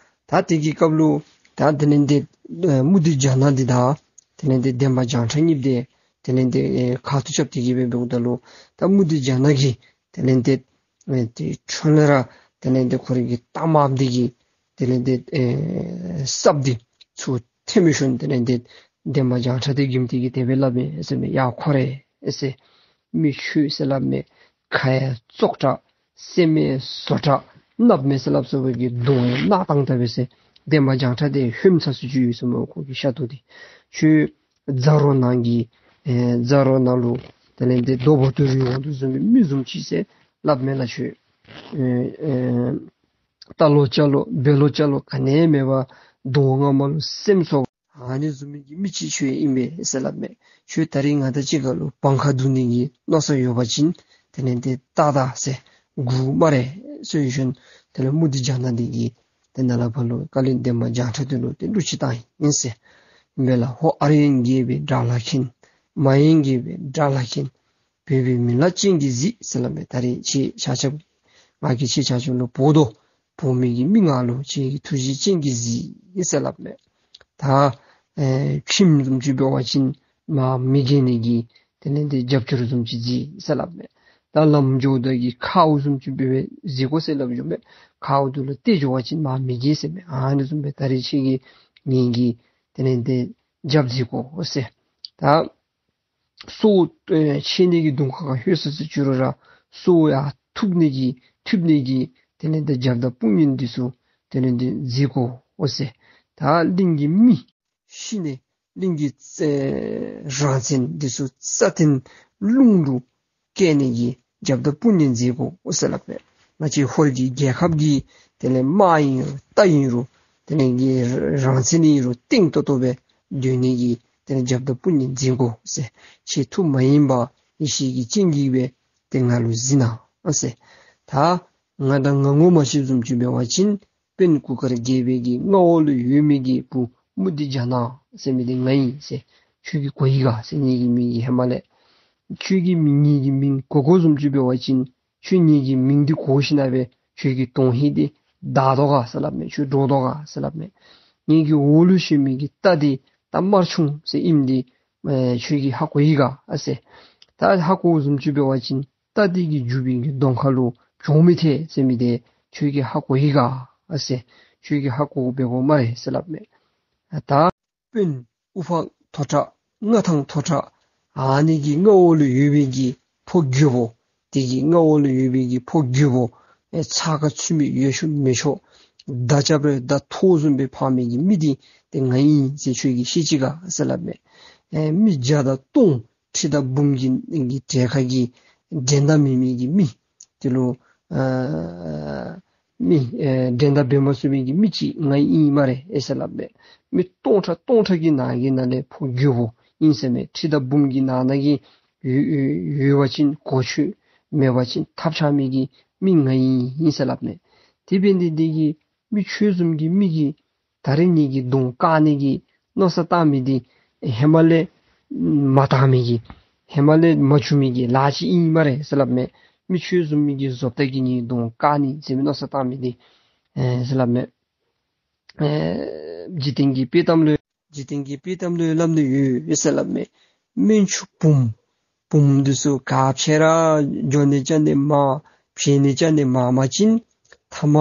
ད་དེ་གི་སྐབས་ལུ་ད་དེ་ལས་འདི་ཨེ་མུ་ཏིག་ཇ་ནག་འདི་དང་དེ་ལས་འདི་འདན་མ་བྱང་ཁྲ་གཉིསཔོ་འདི་དེ་ལས་འདི་ཨེ་ཁ་ཐུག་རྐྱབ་སྟེ་གིས་སྦེ་འབདཝ་ད་ལུ་ད་མུ་ཏིག་ཇ་ནག་གིས་དེ་ལས་འདི་ཨེ་དེ་ཁྲོད་ལས་ར་དེ་ལས་འདི་ཁོ་རའི་གི་རྟ་དམརཔོ་འདི་གི་དེ་ལས་འདི་ཨེ་སྲབ་འདི་ཚུར་འཐེན་མི་ཤུལ་དེ་ལས་འདི་འདན་མ་བྱང་ཁྲ་འདི་གིས་དེ་གིས་དེ་སྦེ་སླབ་མས་ཟེར་མས། ཡ་ཁོ་རེ་ཟེར། མི་ཁྱོད་ཟེར་སླབ་མས། ཁ་ཡང་བཙོག་དྲགས་སེམས་ཡང་བཟོ་དྲགས་གནགཔོ་མས་ཟེར་སླབ་སོང་བའི་གི་གདོང་ཡང་གནག་དང་དང་སྦེ་ཟེར། འདན་མ་བྱང་ཁྲ་འདི་ཧོནམ་ཚ་སུ་ཅིག་ཡོད་ཟེར་མས། ཁོ་གི་ཤ་དོ་འདི་ཁྱོད་རྫ་རོང་ནང་གི་ཨེ་རྫ་རོང་ནང་ལུ་དེ་ལས་འདི་རྡོ་བོ་ཏོ་རུ་འོང་དོ་བཟུམ་སྦེ་མི་བཟུམ་ཅིག་ཟེར་སླབ་མས་ལགས། ཁྱོད་ཨེ་ཨེ་རྟ་ལོག་སྤྱ་ལོག་བེ་ལོག་ཅ་ལོག་ག་ནི་མེད་པར་གདོང་རྔ་མ་ལུ་སེམས་སོ་ཨ་ནི་བཟུམ་མའི་གི་མི་ཅིག་ཁྱོད་ཨིན་པས་ཟེར་སླབ་མས། ཁྱོད་ད་རིས་ང་དང་གཅིག་ཁར་ལུ་བང་ཁ་བརྡུང་ནི་གི་མནོ་བསམ་ཡོད་པ་ཅིན་དེ་ལས་འདི་བལྟ་ད་ཟེར་སྒུར་སྨ་རེ་ཟེར་ཞིནམ་དེ་ལས་མུ་ཏིག་ཇ་ནག་འདི་གིས་དེ་ནཱ་ལས་ཕར་ལུ་བཀའ་བློན་འདན་མ་བྱང་ཁྲ་འདི་ལུ་ཏེ་གླུ་ཅིག་བཏང་ཡི་ཟེར་ཨིན་པས་ལགས། ཧོ་ཨརཝ་ཡན་རྒྱལ་པོའི་དགྲ་ལྷ་མཁན། མ་ཡན་རྒྱལ་པོའི་དགྲ་ལྷ་མཁན། བོད་པའི་མི་ལ་སྤྱན་གྱིས་གཟིགས་ཟེར་སླབ་མས། ད་རིས་ཁྱེད་ཆ་ཁྱབ་ང་གིས་ཁྱེད་ཆ་ཁྱབ་ལུ་འབོ་དོ། འབོ་མི་གི་མི་ང་ལུ་ཁྱེད་ཀྱིས་ཐུགས་རྗེ་སྤྱན་གྱིས་གཟིགས་ཟེར་སླབ་མས། ད་ཨེ་ཁྱིམ་བཟུམ་ཅིག་འབད་བ་ཅིན་མར་མེ་རྒྱལ་ནི་གི་དེ་ལས་འདི་རྒྱབ་སྐྱོར་བཟུམ་ཅིག་གཟིགས་ཟེར་སླབ་མས། ད་ལམ་འགྱོཝ་ད་གི་མཁརཝ་བཟུམ་ཅིག་འབད་བའི་གཟིགས་དགོ་ཟེར་སླབ་ཡོད་མས། མཁརཝ་འདི་ལུ་བལྟ་འགྱོ་བ་ཅིན་མར་མེ་རྒྱལ་ཟེར་མས། ཨ་ནི་བཟུམ་སྦེ་ད་རིས་ཁྱེད་ཀྱིས་ངེ་གི་དེ་ལས་འདི་རྒྱབ་གཟིགས་དགོ་ཟེར། ད་སྲོག་ཨེ་ཆད་ནི་གི་གདོང་ཁ་ཁར་ལྷོད་སོ་ཅི་རུང་ར་སྲོག་ཡང་ཐུབ་ནི་གི་ཐུབ་ནི་གི་དེ་ལས་འདི་རྒྱབ་དང་དཔུང་གཉེན་འདི་ཚུ་དེ་ལས་འདི་གཟིགས་དགོ་ཟེར། ད་གླིང་གི་མི་ཤི་ནི་གླིང་གི་ཨེ་རང་བཙན་འདི་ཚུ་རྩ་བརྟན་རླུང་ལུ་བཀལ་ནི་གི་རྒྱབ་དང་དཔུང་གཉེན་མཛད་དགོ་ཟེར་སླབ་མས། ང་བཅས་ཧོར་གྱི་རྒྱལ་ཁབ་ཀྱི་དེ་ལས་དམག་ཨིན་རུང་རྟ་ཨིན་རུང་དེ་ལས་ཀྱི་རང་བཙན་ཨིན་རུང་བརྟན་ཏོག་ཏོ་སྦེ་སྡོད་ནི་གི་དེ་ལས་རྒྱབ་དང་དཔུང་གཉེན་མཛད་དགོ་ཟེར། ཁྱེད་ཐུགས་མ་ཡེངས་པར་ཡེ་ཤེས་ཀྱི་སྤྱན་གྱིས་སྦེ་ཏེ་ང་ལུ་གཟིགས་གནང་ཟེར། ད་ང་དང་ང་ངོ་མ་ཤེསཔ་བཟུམ་ཅིག་འབད་བ་ཅིན་དཔོན་གུར་དཀར་རྒྱལ་པོའི་གི་མངའ་འོག་ལུ་ཡོད་མི་གི་བུ་མུ་ཏིག་ཇ་ནག་ཟེར་མི་འདི་ང་ཨིན་ཟེར། ཁྱོད་ཀྱིས་གོ་ཡི་ག་ཟེར། ངེ་གི་མིང་གི་ཧེ་མ་ལས་ཁྱོད་ཀྱིས་མི་ངེ་གི་མིང་གོ་དགོཔ་བཟུམ་ཅིག་འབད་བ་ཅིན་ཁྱོད་ངེ་གི་མིང་འདི་གོ་ཞིནམ་ལས་ཁྱོད་ཀྱི་དོན་ཧིང་འདི་འདག་དོ་ག་ཟེར་སླབ་མས། ཁྱོད་འདྲོག་དོ་ག་ཟེར་སླབ་མས། ངེ་གི་འོག་ལུ་ཤོར་མི་གི་རྟ་འདི་རྟ་དམར་ཆུང་ཟེར་ཨིནམ་འདི་ཨེ་ཁྱོད་ཀྱིས་ཧ་གོ་ཡི་ག་ཨ་ཟེར། ད་ཧ་གོ་བཟུམ་ཅིག་འབད་བ་ཅིན་རྟ་འདི་གིས་རྒྱུག་པའི་གི་གདོང་ཁ་ལུ་གྱོང་མི་ཐེག་ཟེར་མི་འདི་ཁྱོད་ཀྱིས་ཧ་གོ་ཡི་ག་ཨ་ཟེར། ཁྱོད་ཀྱིས་ཧ་གོ་འབད་དགོ་སྨ་རེ་ཟེར་སླབ་མས། ད་དཔོན་ དབུ་འཕང་མཐོ་དྲགས་མངའ་ཐང་མཐོ་དྲགས་ཨ་ནི་གི་མངའ་འོག་ལུ་ཡོད་པའི་གི་ཕོ་རྒོད་པོ། དེ་གི་མངའ་འོག་ལུ་ཡོད་པའི་གི་ཕོ་རྒོད་པོ་ཨེ་ཚགས་ཁར་ཚུད་མི་ཡོད་ཤོས་མེད་ཤོས་མདའ་རྐྱབ་རུང་མདའ་ཐོག་བཟུམ་སྦེ་འཕང་མི་གི་མི་འདི་ཏེ་ང་ཨིན་ཟེར་ཁྱོད་ཀྱིས་ཤེས་ཅི་ག་ཟེར་སླབ་མས། ཨེ་མི་བརྒྱ་དང་སྟོང་ཁྲི་དང་འབུམ་གྱི་གི་གྲལ་ཁར་གྱི་འགྲན་ཟླ་མེད་མི་གི་མི་དེ་ལུ་ཨ་མི་ཨེ་འགྲན་ཟླ་འབད་མ་ཚུགས་མི་གི་མི་ཅིག་ང་ཨིན་སྨ་རེ་ཨེ་ཟེར་སླབ་མས། མི་སྟོང་ཕྲག་སྟོང་ཕྲག་གི་ནང་གི་ནང་ལས་ཕོ་རྒོད་པོ་ཨིན་ཟེར་མས། ཁྲི་དང་འབུམ་གྱི་ནང་ན་གི་ཡོད་ཡོད་པ་ཅིན་གོ་ཆོད། མེད་པ་ཅིན་ཐབས་ཆག་མི་གི་མི་ང་ཨིན་ཟེར་སླབ་མས། དེ་འབད་ནི་འདི་གིས་མི་ཁྱོད་བཟུམ་གྱི་མི་གིས་ད་རེས་ངེ་གི་གདོང་བཀག་ནི་གི་མནོ་བསམ་བཏང་མི་འདི་ཧེ་མ་ལས་མ་བཏང་མི་གི་ཧེ་མ་ལས་མ་བྱུང་མི་གི་ལཱ་ཅིག་ཨིན་སྨ་རེ་ཟེར་སླབ་མས། མི་ཁྱོད་བཟུམ་མི་གི་བཟོ་ལྟ་གིས་ངེ་གི་གདོང་བཀག་ནི་ཟེར་མི་མནོ་བསམ་བཏང་མི་འདི་ཨེ་ཟེར་སླབ་མས། ཨེ་འཇིག་རྟེན་གྱི་དཔེ་གཏམ་ལུ་འཇིག་རྟེན་གྱི་དཔེ་གཏམ་ལུ་སླབ་ནི་ཡོད་ཟེར་སླབ་མས། སྨན་ཆུང་བུམོ་བུམོ་འདི་ཚུ་ག་ཅི་ར་འགྱོ་ནི་བཅར་ནི་མ་བྱོན་ནི་བཅར་ནི་མང་པ་ཅིན་ཐ་མ་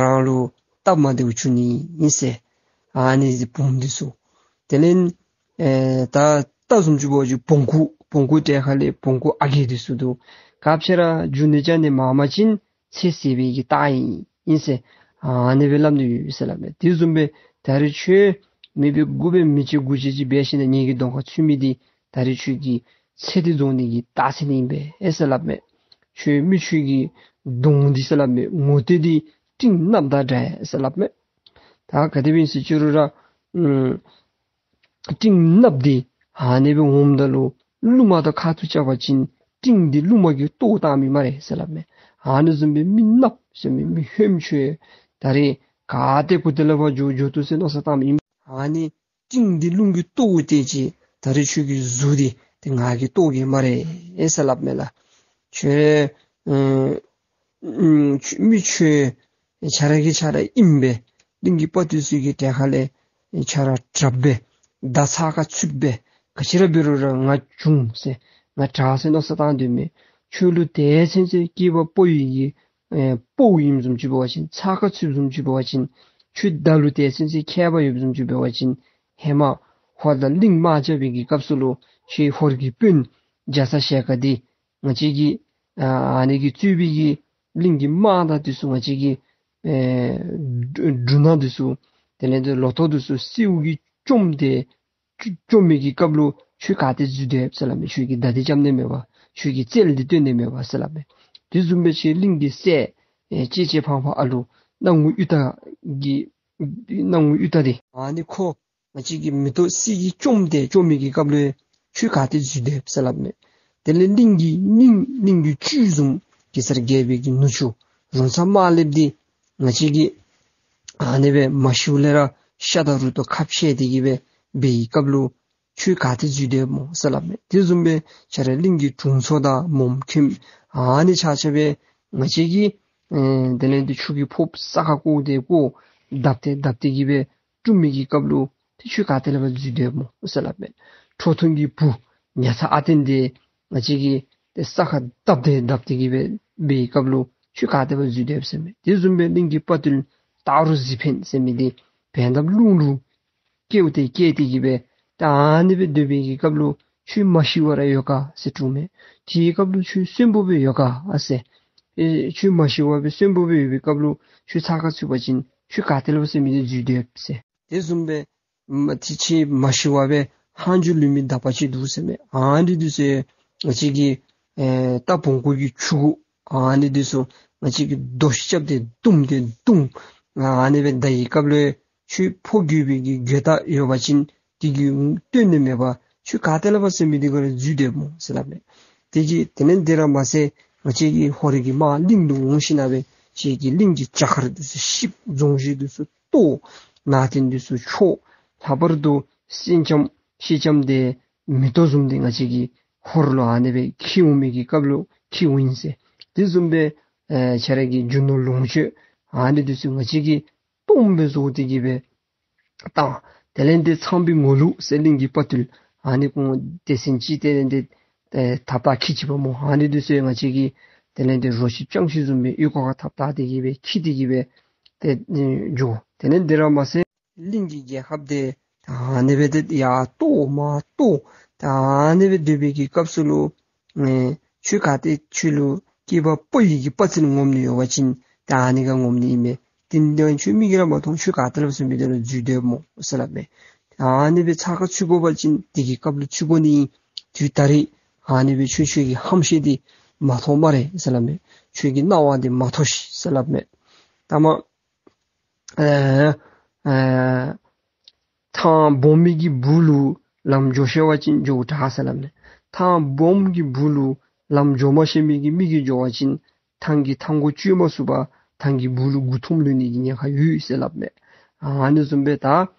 རང་ལུ་སྟབས་མ་བདེཝ་འབྱུང་ནི་ཨིན་ཟེར། ཨ་ནི་བུམོ་འདི་ཚུ་དེ་ལས་ཨེ་ད་ད་བཟུམ་ཅིག་འབད་བ་ཅིན་བོང་ཀུ་བོང་ཀུ་གྲལ་ཁ་ལས་བོང་ཀུ་ཨ་རྒས་འདི་ཚུ་འདུག། ག་ཅི་ར་འགྱོ་ནི་བཅར་ནི་མང་པ་ཅིན་ཚེ་ཟད་པའི་གི་རྟགས་ཨིན་ཨིན་ཟེར་ཨ་ནི་སྦེ་སླབ་ནི་ཡོད་ཟེར་སླབ་མས། དེ་བཟུམ་སྦེ་ད་རེས་ཁྱོད་མེད་པའི་དགུ་པའི་མི་ཅིག་དགུ་ཅིག་ཅིག་འབད་ཞིནམ་ལས་ངེ་གི་གདོང་ཁར་ཚུད་མི་འདི་ད་རེས་ཁྱོད་ཀྱི་ཚེ་འདི་རྫོགས་ནི་གི་རྟགས་མཚན་ཨིན་པས་ཨེ་ཟེར་སླབ་མས། ཁྱོད་མི་ཁྱོད་ཀྱི་གདོང་འདི་ཟེར་སླབ་མས། ངོ་ཏོ་འདི་སྤྲིན་ནགཔོ་དང་འདྲ་ཟེར་སླབ་མས། ད་ག་དེ་སྦེ་ཨིན་ཟེར་ཅི་རུང་ར་ཨམ་སྤྲིན་ནགཔོ་འདི་ཨ་ནི་སྦེ་འོངམ་ད་ལུ་རླུང་མ་དང་ཁ་ཐུག་རྐྱབ་པ་ཅིན་སྤྲིན་འདི་རླུང་མ་གིས་གཏོར་བཏང་མི་སྨ་རེ་ཟེར་སླབ་མས། ཨ་ནི་བཟུམ་སྦེ་མི་ནགཔོ་ཟེར་མི་མི་ཧོནམ་ཁྱོད་ད་རེས་ག་ཏེ་གུ་ཏེ་ལས་ཕར་འགྱོ་འགྱོ་དོ་ཟེར་མནོ་བསམ་བཏང་མི་ཨིན། ཨ་ནི་སྤྲིན་འདི་རླུང་གིས་གཏོར་ཏེ་ཅིག་ད་རེས་ཁྱོད་ཀྱི་གཟུགས་འདི་ཏེ་ང་གིས་གཏོར་གེ་སྨ་རེ་ཨེ་ཟེར་སླབ་མས་ལགས། ཁྱོད་ཨེ་ཨམ་མི་ཁྱོད་ཁྱོད་ར་གིས་ཁྱོད་ར་ཨིནམ་སྦེ་གླིང་གི་དཔའ་རྟུལ་ཚུ་གི་གྲལ་ཁ་ལས་ཁྱོད་ར་དྲགཔ་སྦེ་མདའ་ཚགས་ཁར་ཚུདཔ་སྦེ་ག་ཅི་ར་འབད་རུང་ར་ང་བྱུང་ཟེར་ང་དྲག་ཟེར་མནོ་བསམ་བཏང་སྡོད་མི་ཁྱོད་ལུ་དེ་ཚུན་ཚོད་སྐྱེས་པ་ཕོ་ཡི་གི་ཨེ་ཕོ་ཨིནམ་བཟུམ་ཅིག་འབད་བ་ཅིན་ཚགས་ཁར་ཚུདཔ་བཟུམ་ཅིག་འབད་བ་ཅིན་ཁྱོད་མདའ་ལུ་དེ་ཚུན་ཚོད་མཁས་པ་ཡོདཔ་བཟུམ་ཅིག་འབད་བ་ཅིན་ཧེ་མ་ཧོར་དང་གླིང་དམག་རྐྱབ་པའི་གི་སྐབས་སུ་ལུ་ཁྱོད་ཧོར་གྱི་དཔོན་རྒྱ་ཚ་ཞལ་དཀར་འདི་ང་བཅས་ཀྱི་ཨ་ཨ་ནི་གིས་གཙོས་པའི་གི་གླིང་གི་དམག་དང་འདི་ཚུ་ང་བཅས་ཀྱི་ཨེ་འབྲུ་འབྲུ་སྣ་འདི་ཚུ་དེ་ལས་འདི་ལོ་ཐོག་འདི་ཚུ་སེརཝ་གིས་བཅོམ་སྟེ་བཅོམ་མི་གི་སྐབས་ལུ་ཁྱོད་ག་ཏེ་འཛུལ་སྡོདཔ་ཟེར་སླབ་མས། ཁྱོད་ཀྱིས་མདའ་འདི་རྐྱབ་ནི་མེད་པར་ཁྱོད་ཀྱིས་རྩལ་འདི་སྟོན་ནི་མེད་པར་ཟེར་སླབ་མས། དེ་བཟུམ་སྦེ་ཁྱོད་གླིང་གི་སྲས་ཨེ་གཅེས་གཅེས་ཕངས་ཕངས་ཨ་ལུ་སྣང་ངུ་གཡུ་སྟག་གི་སྣང་ངུ་གཡུ་སྟག་འདི་ཨ་ནི་ཁོ་ང་བཅས་ཀྱི་མེ་ཏོག་སེར་གྱིས་བཅོམ་སྟེ་བཅོམ་མི་གི་སྐབས་ལུ་ཁྱོད་ག་ཏེ་འཛུལ་སྡོདཔ་ཟེར་སླབ་མས། དེ་ལས་གླིང་གི་སྙིང་གླིང་གི་བཅུད་བཟུམ་གེ་སར་རྒྱལ་པོའི་གི་ནུ་གཅུང་རོང་ཚ་དམར་ལེབ་འདི་ང་བཅས་ཀྱིས་ཨ་ནི་སྦེ་མ་ཤིཝ་ལས་ར་ཤ་དང་རུས་ཏོག་ཁ་ཕྱེ་སྟེ་གི་སྦེ་འབད་བའི་སྐབས་ལུ་ཁྱོད་ག་ཏེ་འཛུལ་སྡོདཔ་སྨོ་ཟེར་སླབ་མས། དེ་བཟུམ་སྦེ་ཁྱོད་ར་གླིང་གི་དྲུང་འཚོ་དང་མོམ་མཁན་ཨ་ནི་ཆ་ཁྱབ་སྦེ་ང་བཅས་ཀྱིས་ཨེ་དེ་ལས་འདི་ཆུ་གི་ཕོརཔ་ས་ཁར་བཀོ་སྟེ་བཀོ་བརྡབ་སྟེ་བརྡབ་སྟེ་གི་སྦེ་བཀྲུམ་མི་གི་སྐབས་ལུ་ཏེ་ཁྱོད་ག་ཏེ་ལས་ཕར་འཛུལ་སྡོདཔ་སྨོ་ཟེར་སླབ་མས། ཁྲོ་ཐུང་གི་བུ་ཉ་ཚ་ཨ་བརྟན་འདི་ང་བཅས་ཀྱིས་ཏེ་ས་ཁར་བརྡབ་སྟེ་བརྡབ་སྟེ་གི་སྦེ་འབད་བའི་སྐབས་ལུ་ཁྱོད་ག་ཏེ་ཕར་འཛུལ་སྡོདཔ་ཟེར་མས། དེ་བཟུམ་སྦེ་གླིང་གི་དཔའ་རྟུལ་སྟག་རོང་གཟིག་འཕེན་ཟེར་མི་འདི་བལ་འདབ་ཀླུང་ལུ་སྐྱེཝ་དེ་སྐྱེས་ཏེ་གི་སྦེ་ད་ཨ་ནི་སྦེ་སྡོད་པའི་གི་སྐབས་ལུ་ཁྱོད་མ་ཤི་བར་ཡོད་ག་ཟེར་དྲིཝ་མས། དེའི་སྐབས་ལུ་ཁྱོད་གསོན་པོ་སྦེ་ཡོད་ག་ཨ་ཟེར། ཨེ་ཁྱོད་མ་ཤི་བར་སྦེ་གསོན་པོ་སྦེ་ཡོད་པའི་སྐབས་ལུ་ཁྱོད་ཚགས་ཁར་ཚུད་པ་ཅིན་ཁྱོད་ག་ཏེ་ལས་ཕར་ཟེར་མི་འདི་འཛུལ་སྡོདཔ་ཟེར། དེ་བཟུམ་སྦེ་མ་ཏེ་ཁྱོད་མ་ཤི་བར་སྦེ་ཧང་ཇུ་ལུས་མི་དག་པ་ཅིག་འདུག་ཟེར་མས། ཨ་ནི་འདི་ཚུ་ང་བཅས་ཀྱི་ཨེ་རྟ་བོང་ཀུ་གི་ཆུང་ཀུ་ཨ་ནི་འདི་ཚུ་ང་བཅས་ཀྱིས་རྡོ་ཤིག་རྐྱབ་སྟེ་བརྡུང་སྟེ་བརྡུང་ཨ་ནི་སྦེ་བརྡབ་པའི་སྐབས་ལུ་ཁྱོད་ཕོ་རྒོད་པའི་གི་རྒོད་རྟགས་ཡོད་པ་ཅིན་དེ་གིས་སྟོན་ནི་མེད་པར་ཁྱོད་ག་ཏེ་ལས་ཕར་ཟེར་མི་འདི་ག་ར་འཛུལ་སྡོདཔ་སྨོ་ཟེར་སླབ་མས། དེ་གིས་དེ་ལས་དེ་ར་མ་ཚད་ང་བཅས་ཀྱི་ཧོར་གྱི་དམག་གླིང་དུ་འོང་ཞིནམ་ལས་ཁྱོད་ཀྱི་གླིང་གི་རྒྱ་གར་འདི་ཚུ་བཤིག། རྫོང་གཞིས་འདི་ཚུ་གཏོར། ནང་རྟེན་འདི་ཚུ་འཕྲོག། ལྷག་པར་དུ་སེང་ལྕམ་སེང་ལྕམ་འདི་མེ་ཏོག་བཟུམ་འདི་ང་བཅས་ཀྱི་ཧོར་ལུ་ཨ་ནི་སྦེ་འཁྱིད་འོང་མི་གི་སྐབས་ལུ་འཁྱིད་འོང་ཡི་ཟེར། དེ་བཟུམ་སྦེ་ཨེ་ཁྱོད་ར་གི་རྒྱུ་ནོར་ལོངས་སྤྱོད་ཨ་ནི་འདི་ཚུ་ང་བཅས་ཀྱིས་སྟོངམ་སྦེ་བཟོ་སྟེ་གི་སྦེ་བཏང་། དེ་ལས་འདི་ཚངས་པའི་ངོ་ལུག་ཟེར་གླིང་གི་དཔའ་རྟུལ་ཨ་ནི་ཁོང་སྡེ་ཚན་ཅིག་དེ་ལས་འདི་ཨེ་ཐགཔ་བཏགས་འཁྱིད་ཅི་པ་སྨོ། ཨ་ནི་འདི་ཚུ་ང་བཅས་ཀྱིས་དེ་ལས་འདི་རོ་ཁྱི་སྤྱང་ཁྱི་བཟུམ་སྦེ་ཨོལ་ལྐོག་ཁར་ཐགཔ་བཏགས་ཏེ་གི་སྦེ་འཁྱིད་དེ་གི་སྦེ་ཏེ་འགྱོ། དེ་ལས་འདི་ར་མ་ཚད་གླིང་གི་རྒྱལ་ཁབ་འདི་ ད་ཨ་ནི་སྦེ་ཏེ་ཡར་ལྟོ་མར་ལྟོ་ད་ཨ་ནི་སྦེ་སྡོད་པའི་གི་སྐབས་སུ་ལུ་ཨེ་ཁྱོད་ག་ཏེ་ཁྱོད་ལུ་སྐྱེས་པ་ཕོ་ཡི་གི་དཔའ་རྩལ་ངོམ་ནི་ཡོད་པ་ཅིན་ད་ཨ་ནི་ག་ངོམ་ནི་ཨིན་མས། དེ་འདི་ཁྱོད་མིག་གིས་ར་མ་མཐོང་། ཁྱོད་ག་ཏེ་ལུ་བཟུམ་སྦེ་དེ་ལུ་འཛུལ་སྡོདཔ་སྨོ་ཟེར་སླབ་མས། ཨ་ནི་སྦེ་ཚ་ཁ་ཚུད་དགོ་པ་ཅིན་དེ་གི་སྐབས་ལུ་ཚུད་དགོ་ནི། དུས་ད་རེས་ཨ་ནི་སྦེ་ཁྱོད་ཁྱོད་ཀྱི་ཧམ་བཤད་འདི་མ་མཐོང་སྨ་རེ་ཟེར་སླབ་མས། ཁྱོད་ཀྱི་སྣང་བ་འདི་མ་མཐོང་ཤིག་ཟེར་སླབ་མས། ད་མ་ཨེ་ཨེ་ཐང་སྦོམ་མི་གི་སྦུག་ལུ་ལམ་འགྱོ་ཤེས་པ་ཅིན་འགྱོཝ་དྲག་ཟེར་སླབ་མས། ཐང་སྦོམ་གྱི་སྦུག་ལུ་ལམ་འགྱོ་མ་ཤེས་མི་གི་མི་གིས་འགྱོ་བ་ཅིན་ཐང་གི་ཐང་གོ་བཅད་མ་ཚུགས་པར་ཐང་གི་སྦུག་ལུ་མགུ་འཐོམ་ལུས་ནི་གི་ཉེན་ཁ་ཡོད་ཟེར་སླབ་མས། ཨ་ནི་བཟུམ་སྦེ་ད་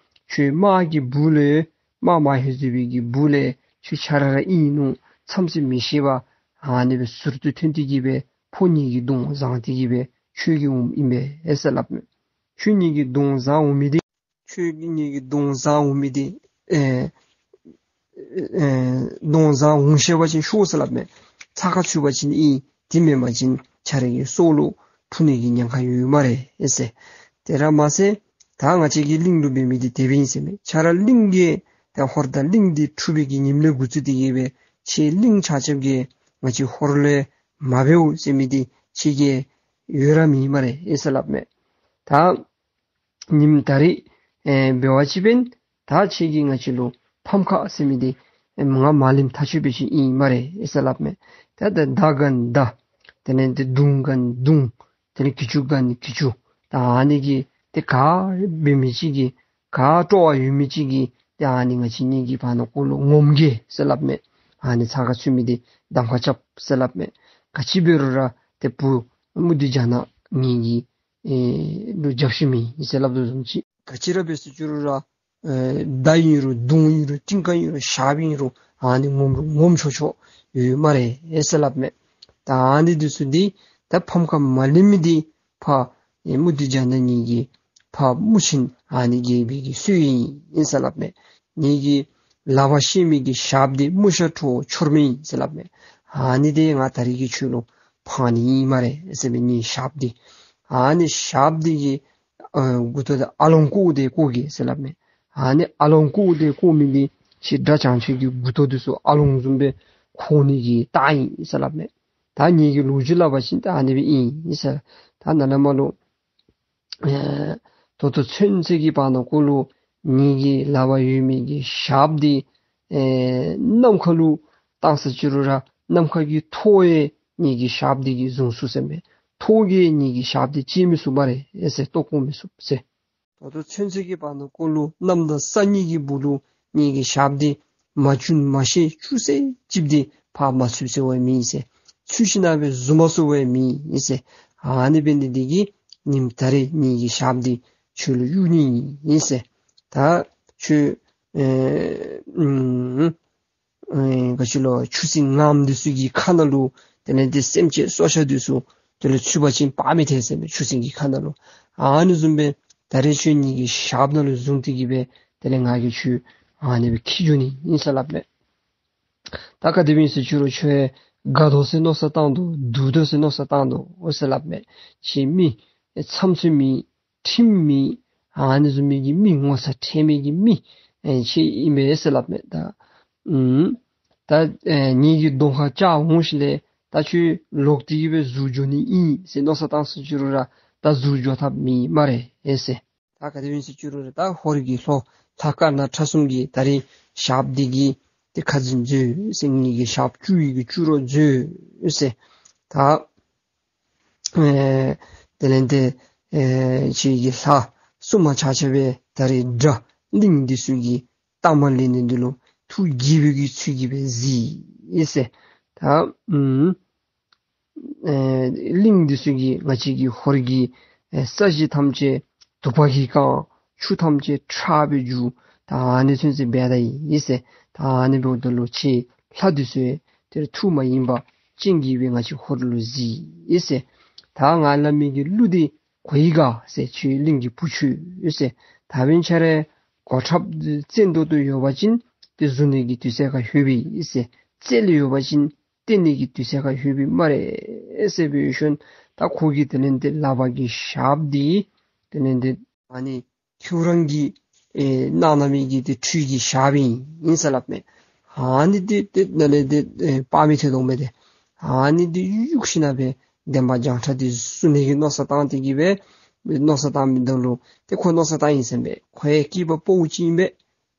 ཁྱོད་དམག་གི་སྦུག་ལས་དམག་མ་ལྷོད་ཚུགས་པའི་གི་སྦུག་ལས་ཁྱོད་ཁྱོད་ར་ར་ཨིན་ནུག་མཚམས་ཚོད་མི་ཤེས་པར་ཨ་ནི་སྦེ་ཟུར་དུ་ཐོན་ཏེ་གི་སྦེ་ཕོ་ངེ་གི་གདོང་བཟང་སྟེ་གི་སྦེ་ཁྱོད་ཀྱི་འོངམ་ཨིན་པས་ཟེར་སླབ་མས། ཁྱོད་ངེ་གི་གདོང་བཟང་འོང་མི་འདི་ཁྱོད་ངེ་གི་གདོང་བཟང་འོང་མི་འདི་ཨེ་ཨེ་གདོང་བཟང་འོང་ཤེས་པ་ཅིན་ཤོག་ཟེར་སླབ་མས། ཚ་ཁ་ཚུད་པ་ཅིན་ཨིན། དེ་མེན་པ་ཅིན་ཁྱོད་རའི་གི་སྲོག་ལུ་ཕུ་ནི་གི་ཉེན་ཁ་ཡོད་སྨ་རེ་ཨེ་ཟེར། དེ་ར་མ་ཚད་ད་ང་བཅས་ཀྱི་གླིང་ལུ་འབད་མི་འདི་དེ་སྦེ་ཨིན་ཟེར་མས། ཁྱོད་ར་གླིང་གི་ད་ཧོར་དང་གླིང་འདི་འཁྲུག་པའི་གི་ཉིནམ་ལས་འགོ་བཙུགས་ཏེ་གི་སྦེ་ཁྱེད་གླིང་ཆ་ཁྱབ་ཀྱིས་ང་བཅས་ཧོར་ལས་མ་འབདཝ་ཟེར་མི་འདི་ཁྱེད་ཀྱིས་ཡོད་ར་མེད་སྨ་རེ་ཨེ་ཟེར་སླབ་མས། ད་ཉིནམ་ད་རེས་ཨེ་འབད་བ་ཅིན་འབདན་ད་ཁྱེད་ཀྱིས་ང་བཅས་ལུ་ཕམ་ཁ་ཟེར་མི་འདི་ཨེ་ང་མ་ལེནམ་ཐག་ཆོད་པའི་ཅིག་ཨིན་སྨ་རེ་ཨེ་ཟེར་སླབ་མས། ད་ད་མདའ་གན་མདའ་དེ་ལས་ཏེ་མདུང་གན་མདུང་དེ་ལས་གྱི་ཅུ་གན་གྱི་ཅུ་ད་ཨ་ནི་གིས་ཏེ་ག་འབད་མི་ཅིག་གིས་ག་སྤྲོ་བ་ཡོད་མི་ཅིག་གིས་ཏེ་ཨ་ནི་ང་བཅས་གཉིས་ཀྱི་བར་ན་ཀོ་ལུ་ངོམ་གེ་ཟེར་སླབ་མས། ཨ་ནི་ཚ་ཁ་ཚུད་མི་འདི་གདམ་ཁ་རྐྱབ་ཟེར་སླབ་མས། ག་ཅི་འབད་རུང་ར་ཏེ་བུ་མུ་དུ་ཇ་ན་ངེ་གི་ཨེ་ལུ་རྒྱབ་ཤུལ་མེད་ཟེར་སླབ་དོ་བཟུམ་ཅིག། ག་ཅི་ར་འབད་ཟེར་བཅུག་རུང་ར་ཨེ་མདའ་ཨིན་རུང་མདུང་ཨིན་རུང་སྤྲིན་ཁ་ཨིན་རུང་ཞགསཔ་ཨིན་རུང་ཨ་ནི་ངོམ་རུང་ངོམ་ཆོག་ཆོག་ཡོད་སྨ་རེ་ཨེ་ཟེར་སླབ་མས། ད་ཨ་ནི་འདི་ཚུ་འདི་ད་ཕམ་ཁ་མ་ལེན་མི་འདི་ཕ་ཨེ་མུ་དུ་ཇ་ན་ངེ་གི་ཕ་མུ་ཆེན་ཨ་ནི་རྒྱལ་པོའི་གི་སྲོལ་ཨིན་ཟེར་སླབ་མས། ངེ་གི་ལག་པར་བཤེད་མི་གི་ཞགསཔ་འདི་མུ་ཤ་ཁྲོ་བོ་ཁྱོར་མེད་ཨིན་ཟེར་སླབ་མས། ཨ་ནི་འདི་ང་ད་རིས་ཀྱི་ཁྱོད་ལུ་ཕངས་ནི་ཨིན་སྨ་རེ་ཟེར་མས། ངེ་ཞགསཔ་འདི་ཨ་ནི་ཞགསཔ་འདི་གི་ཨ་མགུ་ཏོ་འདི་ཨ་ལོང་བཀོག་སྟེ་བཀོག་གེ་ཟེར་སླབ་མས། ཨ་ནི་ཨ་ལོང་བཀོག་སྟེ་བཀོག་མི་འདི་ཁྱེད་དགྲ་བྱང་ཆུབ་ཀྱི་མགུ་ཏོ་འདི་ཚུ་ཨ་ལོང་བཟུམ་སྦེ་ཁོག་ནི་གི་རྟགས་ཨིན་ཟེར་སླབ་མས། ད་ངེ་གི་ལོ་རྒྱུས་སླབ་པ་ཅིན་ད་ཨ་ནི་སྦེ་ཨིན་ཟེར། ད་ནཱ་ལས་མར་ལུ་ཨེ་ད་ལྟོ་ཚུན་ཚོད་ཀྱི་བར་ན་ཀོ་ལུ་ངེ་གི་ལག་པར་ཡོད་མི་གི་ཞགསཔ་འདི་ཨེ་ནམ་མཁའ་ལུ་བཏང་ཟེར་བཅུག་རུང་ར་ནམ་མཁའ་གི་ཐོག་ཡང་ངེ་གི་ཞགསཔ་འདི་གིས་བཟུང་ཚུགས་ཟེར་མས། ཐོག་གིས་ངེ་གི་ཞགསཔ་འདི་བཅད་མི་ཚུགས་སྨ་རེ་ཨེ་ཟེར། བཏོག་བཀོག་མི་ཚུགས་ཟེར། ད་ལྟོ་ཚུན་ཚོད་ཀྱི་བར་ན་ཀོ་ལུ་གནམ་དང་ས་གཉིས་ཀྱི་སྦུག་ལུ་ངེ་གི་ཞགསཔ་འདི་མ་བཅུན་མ་ཤེས་བཅུ་ཟེར་ཅིག་འདི་ཕར་མ་ཚུད་ཟེར་བ་མེད་ཟེར། ཚུད་ཞིན་ན་སྦེ་བཟུང་མ་ཚུགས་པ་མེད་ཟེར། ཨ་ནི་འབད་ནི་འདི་གིས་ཉིནམ་ད་རེས་ངེ་གི་ཞགསཔ་འདི་ཁྱོད་ལུ་གཡུག་ནི་ཨིན་ཟེར། ད་ཁྱོད་ཨེ་ཨུམ་ཨེ་ག་ཅི་ལོ་ཆུ་སྲིན་རྔམ་འདི་ཚུ་གི་ཁ་ནང་ལུ་དེ་ལས་ཏེ་སེམས་ཅན་སྲོག་ཆགས་འདི་ཚུ་དེ་ལུ་ཚུད་པ་ཅིན་བར་མི་ཐལ་ཟེར་མས། ཆུ་སྲིན་གྱི་ཁ་ནང་ལུ། ཨ་ནི་བཟུམ་སྦེ་ད་རེས་ཁྱོད་ངེ་གི་ཞགསཔ་ནང་ལུ་བཟུང་སྟེ་གི་སྦེ་དེ་ལས་ང་གིས་ཁྱོད་ཨ་ནི་སྦེ་འཁྱིད་འགྱོ་ནི་ཨིན་ཟེར་སླབ་མས། ད་ག་དེ་སྦེ་ཨིན་ཟེར་བཅུག་རུང་ཁྱོད་དགའ་དོ་ཟེར་མནོ་བསམ་བཏང་དོ་སྡུག་དོ་ཟེར་མནོ་བསམ་བཏང་དོ་ཨོ་ཟེར་སླབ་མས། ཁྱེད་མི་ཨེ་ཚམ་ཚོད་མེད་ཁྲིམས་མེད་ཨ་ནི་བཟུམ་མའི་གི་མི་ངོ་ཚ་ཁྲེལ་མེད་ཀྱི་མི་ཨེ་ཁྱེད་ཨིན་པས་ཟེར་སླབ་མས། ད་ཨུམ་ད་ཨེ་ངེ་གི་གདོང་ཁར་བཅར་འོང་ཞིནམ་ལས་ད་ཁྱོད་ལོག་སྟེ་གི་སྦེ་ཟུར་འགྱོ་ནི་ཨིན་ཟེར་མནོ་བསམ་བཏང་ཟེར་བཅུག་རུང་ར་ད་ཟུར་འགྱོ་ཐབས་མེད་སྨ་རེ་ཨེ་ཟེར། ད་ག་དེ་སྦེ་ཨིན་ཟེར་བཅུག་རུང་ར་ད་ཧོར་གྱི་ལྷོ་ལྷ་དཀར་ནག་ཁྲ་གསུམ་གྱི་ད་རེས་ཞགསཔ་འདི་གིས་ཏེ་ཁ་འཛིན་མཛོད་ཟེར། ངེ་གི་ཞགསཔ་བཅུ་ཡི་གི་བཅུ་རོགས་མཛོད་ཟེར། ད་ཨེ་དེ་ལས་ཏེ་ཨེ་ཁྱེད་ཀྱི་ལྷ་སྲུང་མ་ཆ་ཁྱབ་སྦེ་ད་རེས་དགྲ་གླིང་འདི་ཚུ་གི་གཏའ་མ་ལེན་ནི་འདི་ལུ་ཐུགས་དགྱེས་པའི་གི་ཚུལ་གྱིས་སྦེ་གཟིགས་ཟེར། ད་ཨུམ་ཨེ་གླིང་འདི་ཚུ་གིས་ང་བཅས་ཀྱི་ཧོར་གྱི་ཨེ་ས་གཞི་ཐམས་ཅད་དུ་པ་གིས་བཀང་། ཆུ་ཐམས་ཅད་ཁྲག་སྦེ་རྒྱུག། ད་ཨ་ནི་ཚུན་ཚོད་འབད་ད་ཡི་ཟེར། ད་ཨ་ནི་འབདཝ་ད་ལུ་ཁྱེད་ལྷ་འདི་ཚུ་ཡང་དེར་ཐུགས་མ་ཡེངས་པར་སྤྱན་གྱིས་སྦེ་ང་བཅས་ཧོར་ལུ་གཟིགས་ཟེར། ད་ང་སླབ་མི་གི་གླུ་འདི་གོ་ཡི་ག་ཟེར། ཁྱོད་གླིང་གི་བུ་ཁྱོད་ཟེར། ད་འབདན་ཁྱོད་ར་གོ་ཁྲབ་བཙན་ཏོག་ཏོ་ཡོད་པ་ཅིན་ཏེ་བཟུང་ནི་གི་དུས་ཚོད་ཁར་ལྷོད་པས་ཟེར། རྩལ་ཡོད་པ་ཅིན་བསྟན་ནི་གི་དུས་ཚོད་ཁར་ལྷོད་པས་སྨ་རེ་ཟེར་སྦེ་ཞུ་ནི། ད་ཁོ་གིས་དེ་ལས་ཏེ་ལག་པ་གི་ཞགསཔ་འདི་དེ་ལས་ཏེ་ཨ་ནི་ཁྱོད་རང་གི་ ཨེ་གནང་གནང་མི་གི་ཏེ་ཁྲུས་ཀྱི་ཞགཔ་ཨིན་ཟེར་སླབ་མས། ཨ་ནི་འདི་ཏེ་ནཱ་ལས་ཏེ་ཨེ་དཔག་མི་ཐོན་དོ་མས་ཏེ། ཨ་ནི་འདི་གཡུག་ཞིནམ་སྦེ་འདན་མ་བྱང་ཁྲ་འདི་བསུ་ནི་གི་མནོ་བསམ་བཏང་སྟེ་གི་སྦེ་མནོ་བསམ་བཏང་མི་འདི་ལུ་ཏེ་ཁོ་མནོ་བསམ་བཏང་ཡི་ཟེར་མས། ཁོ་ཡང་སྐྱེས་པ་ཕོ་ཅིག་ཨིན་པས།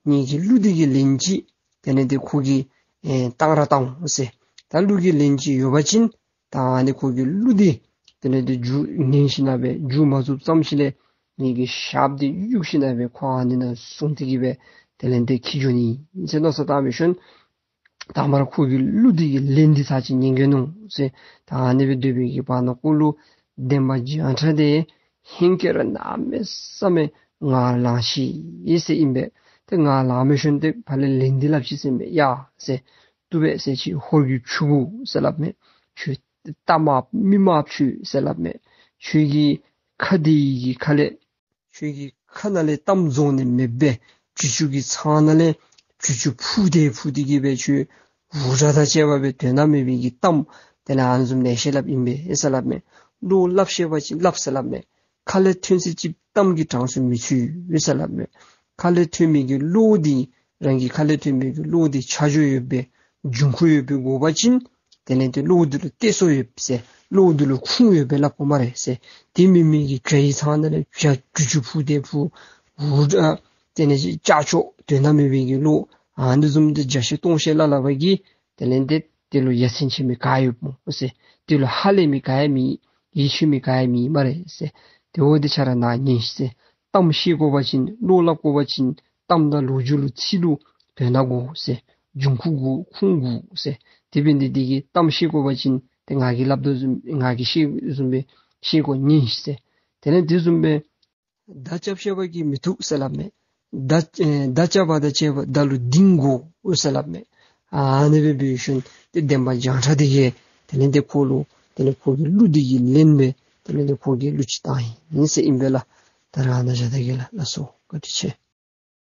ངེ་གི་གླུ་འདི་གི་ལན་ཅིག་དེ་ལས་ཏེ་ཁོ་གིས་ཨེ་བཏང་ར་བཏང་འོང་ཟེར། ད་གླུ་གི་ལན་ཅིག་ཡོད་པ་ཅིན་ད་ཨ་ནི་ཁོ་གི་གླུ་འདི་དེ་ལས་ཏེ་མཇུག་ཉན་ཞིནམ་སྦེ་མཇུག་མ་རྫོགས་ཙམ་ཅིག་ལས་ངེ་གི་ཞགཔ་འདི་གཡུག་ཞིནམ་སྦེ་ཁོ་ཨ་ནི་ནང་བཟུང་སྟེ་གི་སྦེ་དེ་ལས་ཏེ་འཁྱིད་འགྱོ་ནི་ཟེར་མནོ་བསམ་བཏང་བའི་ཤུལ་དང་པ་ར་ཁོ་གི་གླུ་འདི་གི་ལན་འདི་ཚར་ཅིག་ཉན་གེ་མནོ་ཟེར། ད་ཨ་ནི་སྦེ་སྡོད་པའི་གི་བར་ན་ཁོ་ལུ་འདན་མ་བྱང་ཁྲ་འདི་ཧེང་སྐལ་ར་གནམ་མེད་ས་མེད་ངར་ལངས་ཅི་ཟེར་ཨིན་པས། ཏེ་ངར་ལངས་མི་ཤུལ་ཏེ་ཕར་ལས་ལན་འདི་སླབ་ཅི་ཟེར་མས། ཡ་ཟེར། བཏུབ་པས་ཟེར། ཁྱོད་ཧོར་གྱི་ཕྲུ་གུ་ཟེར་སླབ་མས། ཁྱོད་རྟ་དམརཔོ་མི་དམརཔོ་ཁྱོད་ཟེར་སླབ་མས། ཁྱོད་ཀྱི་ཁ་འདི་གི་ཁ་ལས་ཁྱོད་ཀྱི་ཁ་ནང་ལས་གཏམ་རྫོགས་ནི་མེདཔ་སྦེ་གྲུ་ཆུ་གི་ཚང་ནང་ལས་གྲུ་ཆུ་ཕུ་སྟེ་ཕུ་སྟེ་གི་སྦེ་ཁྱོད་འུར་སྒྲ་དང་བཅས་པ་སྦེ་དོན་དག་མེད་པའི་གི་གཏམ་དེ་ལས་ཨ་ནི་བཟུམ་ལེ་ཤ་སླབ་ཨིན་པས་ཟེར་སླབ་མས། བློ་སླབ་ཤེས་པ་ཅིན་སླབ་ཟེར་སླབ་མས། ཁ་ལས་ཐོན་ཚད་ཅིག་གཏམ་གྱི་གྲངས་སུ་མི་ཚུད་ཟེར་སླབ་མས། ཁ་ལས་ཐོན་མི་གི་བློ་འདི་རང་གི་ཁ་ལས་ཐོན་མི་གི་བློ་འདི་ཆ་འཇོག་ཡོད་པའི་འབྱུང་ཁུངས་ཡོད་པའི་དགོ་པ་ཅིན་དེ་ལས་ཏེ་བློ་འདི་ལུ་གཏད་སོ་ཡོད་ཟེར། བློ་འདི་ལུ་ཁུངས་ཡོད་པའི་སླབ་དགོ་སྨ་རེ་ཟེར། དེ་མེན་མི་གི་གྲྭ་ཡི་ཚང་ནང་ལས་བྱ་གྲུ་ཆུ་ཕུ་སྟེ་ཕུ་འུར་སྒྲ་དེ་ལས་ཅག་ཅོག་དོན་དག་མེད་པའི་གི་བློ་ཨ་ནི་བཟུམ་འདི་བརྒྱ་བཤད་སྟོང་བཤད་སླབ་སླབ་པ་གིས་དེ་ལས་ཏེ་དེ་ལུ་ཡ་མཚན་ཆེ་མི་ག་ཡོདཔ་སྨོ་ཟེར། དེ་ལུ་ཧ་ལས་མི་ག་ཡང་མེད། ཡིད་ཆེས་མི་ག་ཡང་མེད་སྨ་རེ་ཟེར། དེ་འབདཝ་ད་ཁྱོད་ར་ནཱ་ཉན་ཤིག་ཟེར། གཏམ་བཤད་དགོ་པ་ཅིན་བློ་སླབ་དགོ་པ་ཅིན་གཏམ་དང་ལོ་རྒྱུས་ལུ་ཚིག་ལུ་དོན་དག་དགོ་ཟེར། འབྱུང་ཁུངས་དགོ་ཁུངས་དགོ་ཟེར། དེ་འབད་ནི་འདི་གིས་གཏམ་བཤད་དགོ་པ་ཅིན་ཏེ་ང་གིས་སླབ་དོ་བཟུམ་ང་གིས་བཤད་བཟུམ་སྦེ་བཤད་དགོ་ཉན་ཤིག་ཟེར། དེ་ལས་དེ་བཟུམ་སྦེ་མདའ་རྐྱབ་ཤེས་པ་གིས་མི་ཐུབ་ཟེར་སླབ་མས། མདའ་ཨེ་མདའ་རྐྱབ་པ་དང་བཅས་པ་མདའ་ལུ་ལྡིང་དགོ་ཟེར་སླབ་མས། ཨ་ནི་སྦེ་འབད་ཞིནམ་ཏེ་འདན་མ་བྱང་ཁྲ་འདི་གིས་དེ་ལས་ཏེ་ཁོ་ལུ་དེ་ལས་ཁོ་གི་གླུ་འདི་གི་ལན་སྦེ་དེ་ལས་ཏེ་ཁོ་གིས་གླུ་ཅིག་བཏང་ཡི་ཟེར་ཨིན་པས་ལགས། ད་རེས་ཨ་ནཱ་བཞག་ད་གེ་ལགས། ལགས་སོ། བཀའ་དྲིན་ཆེ།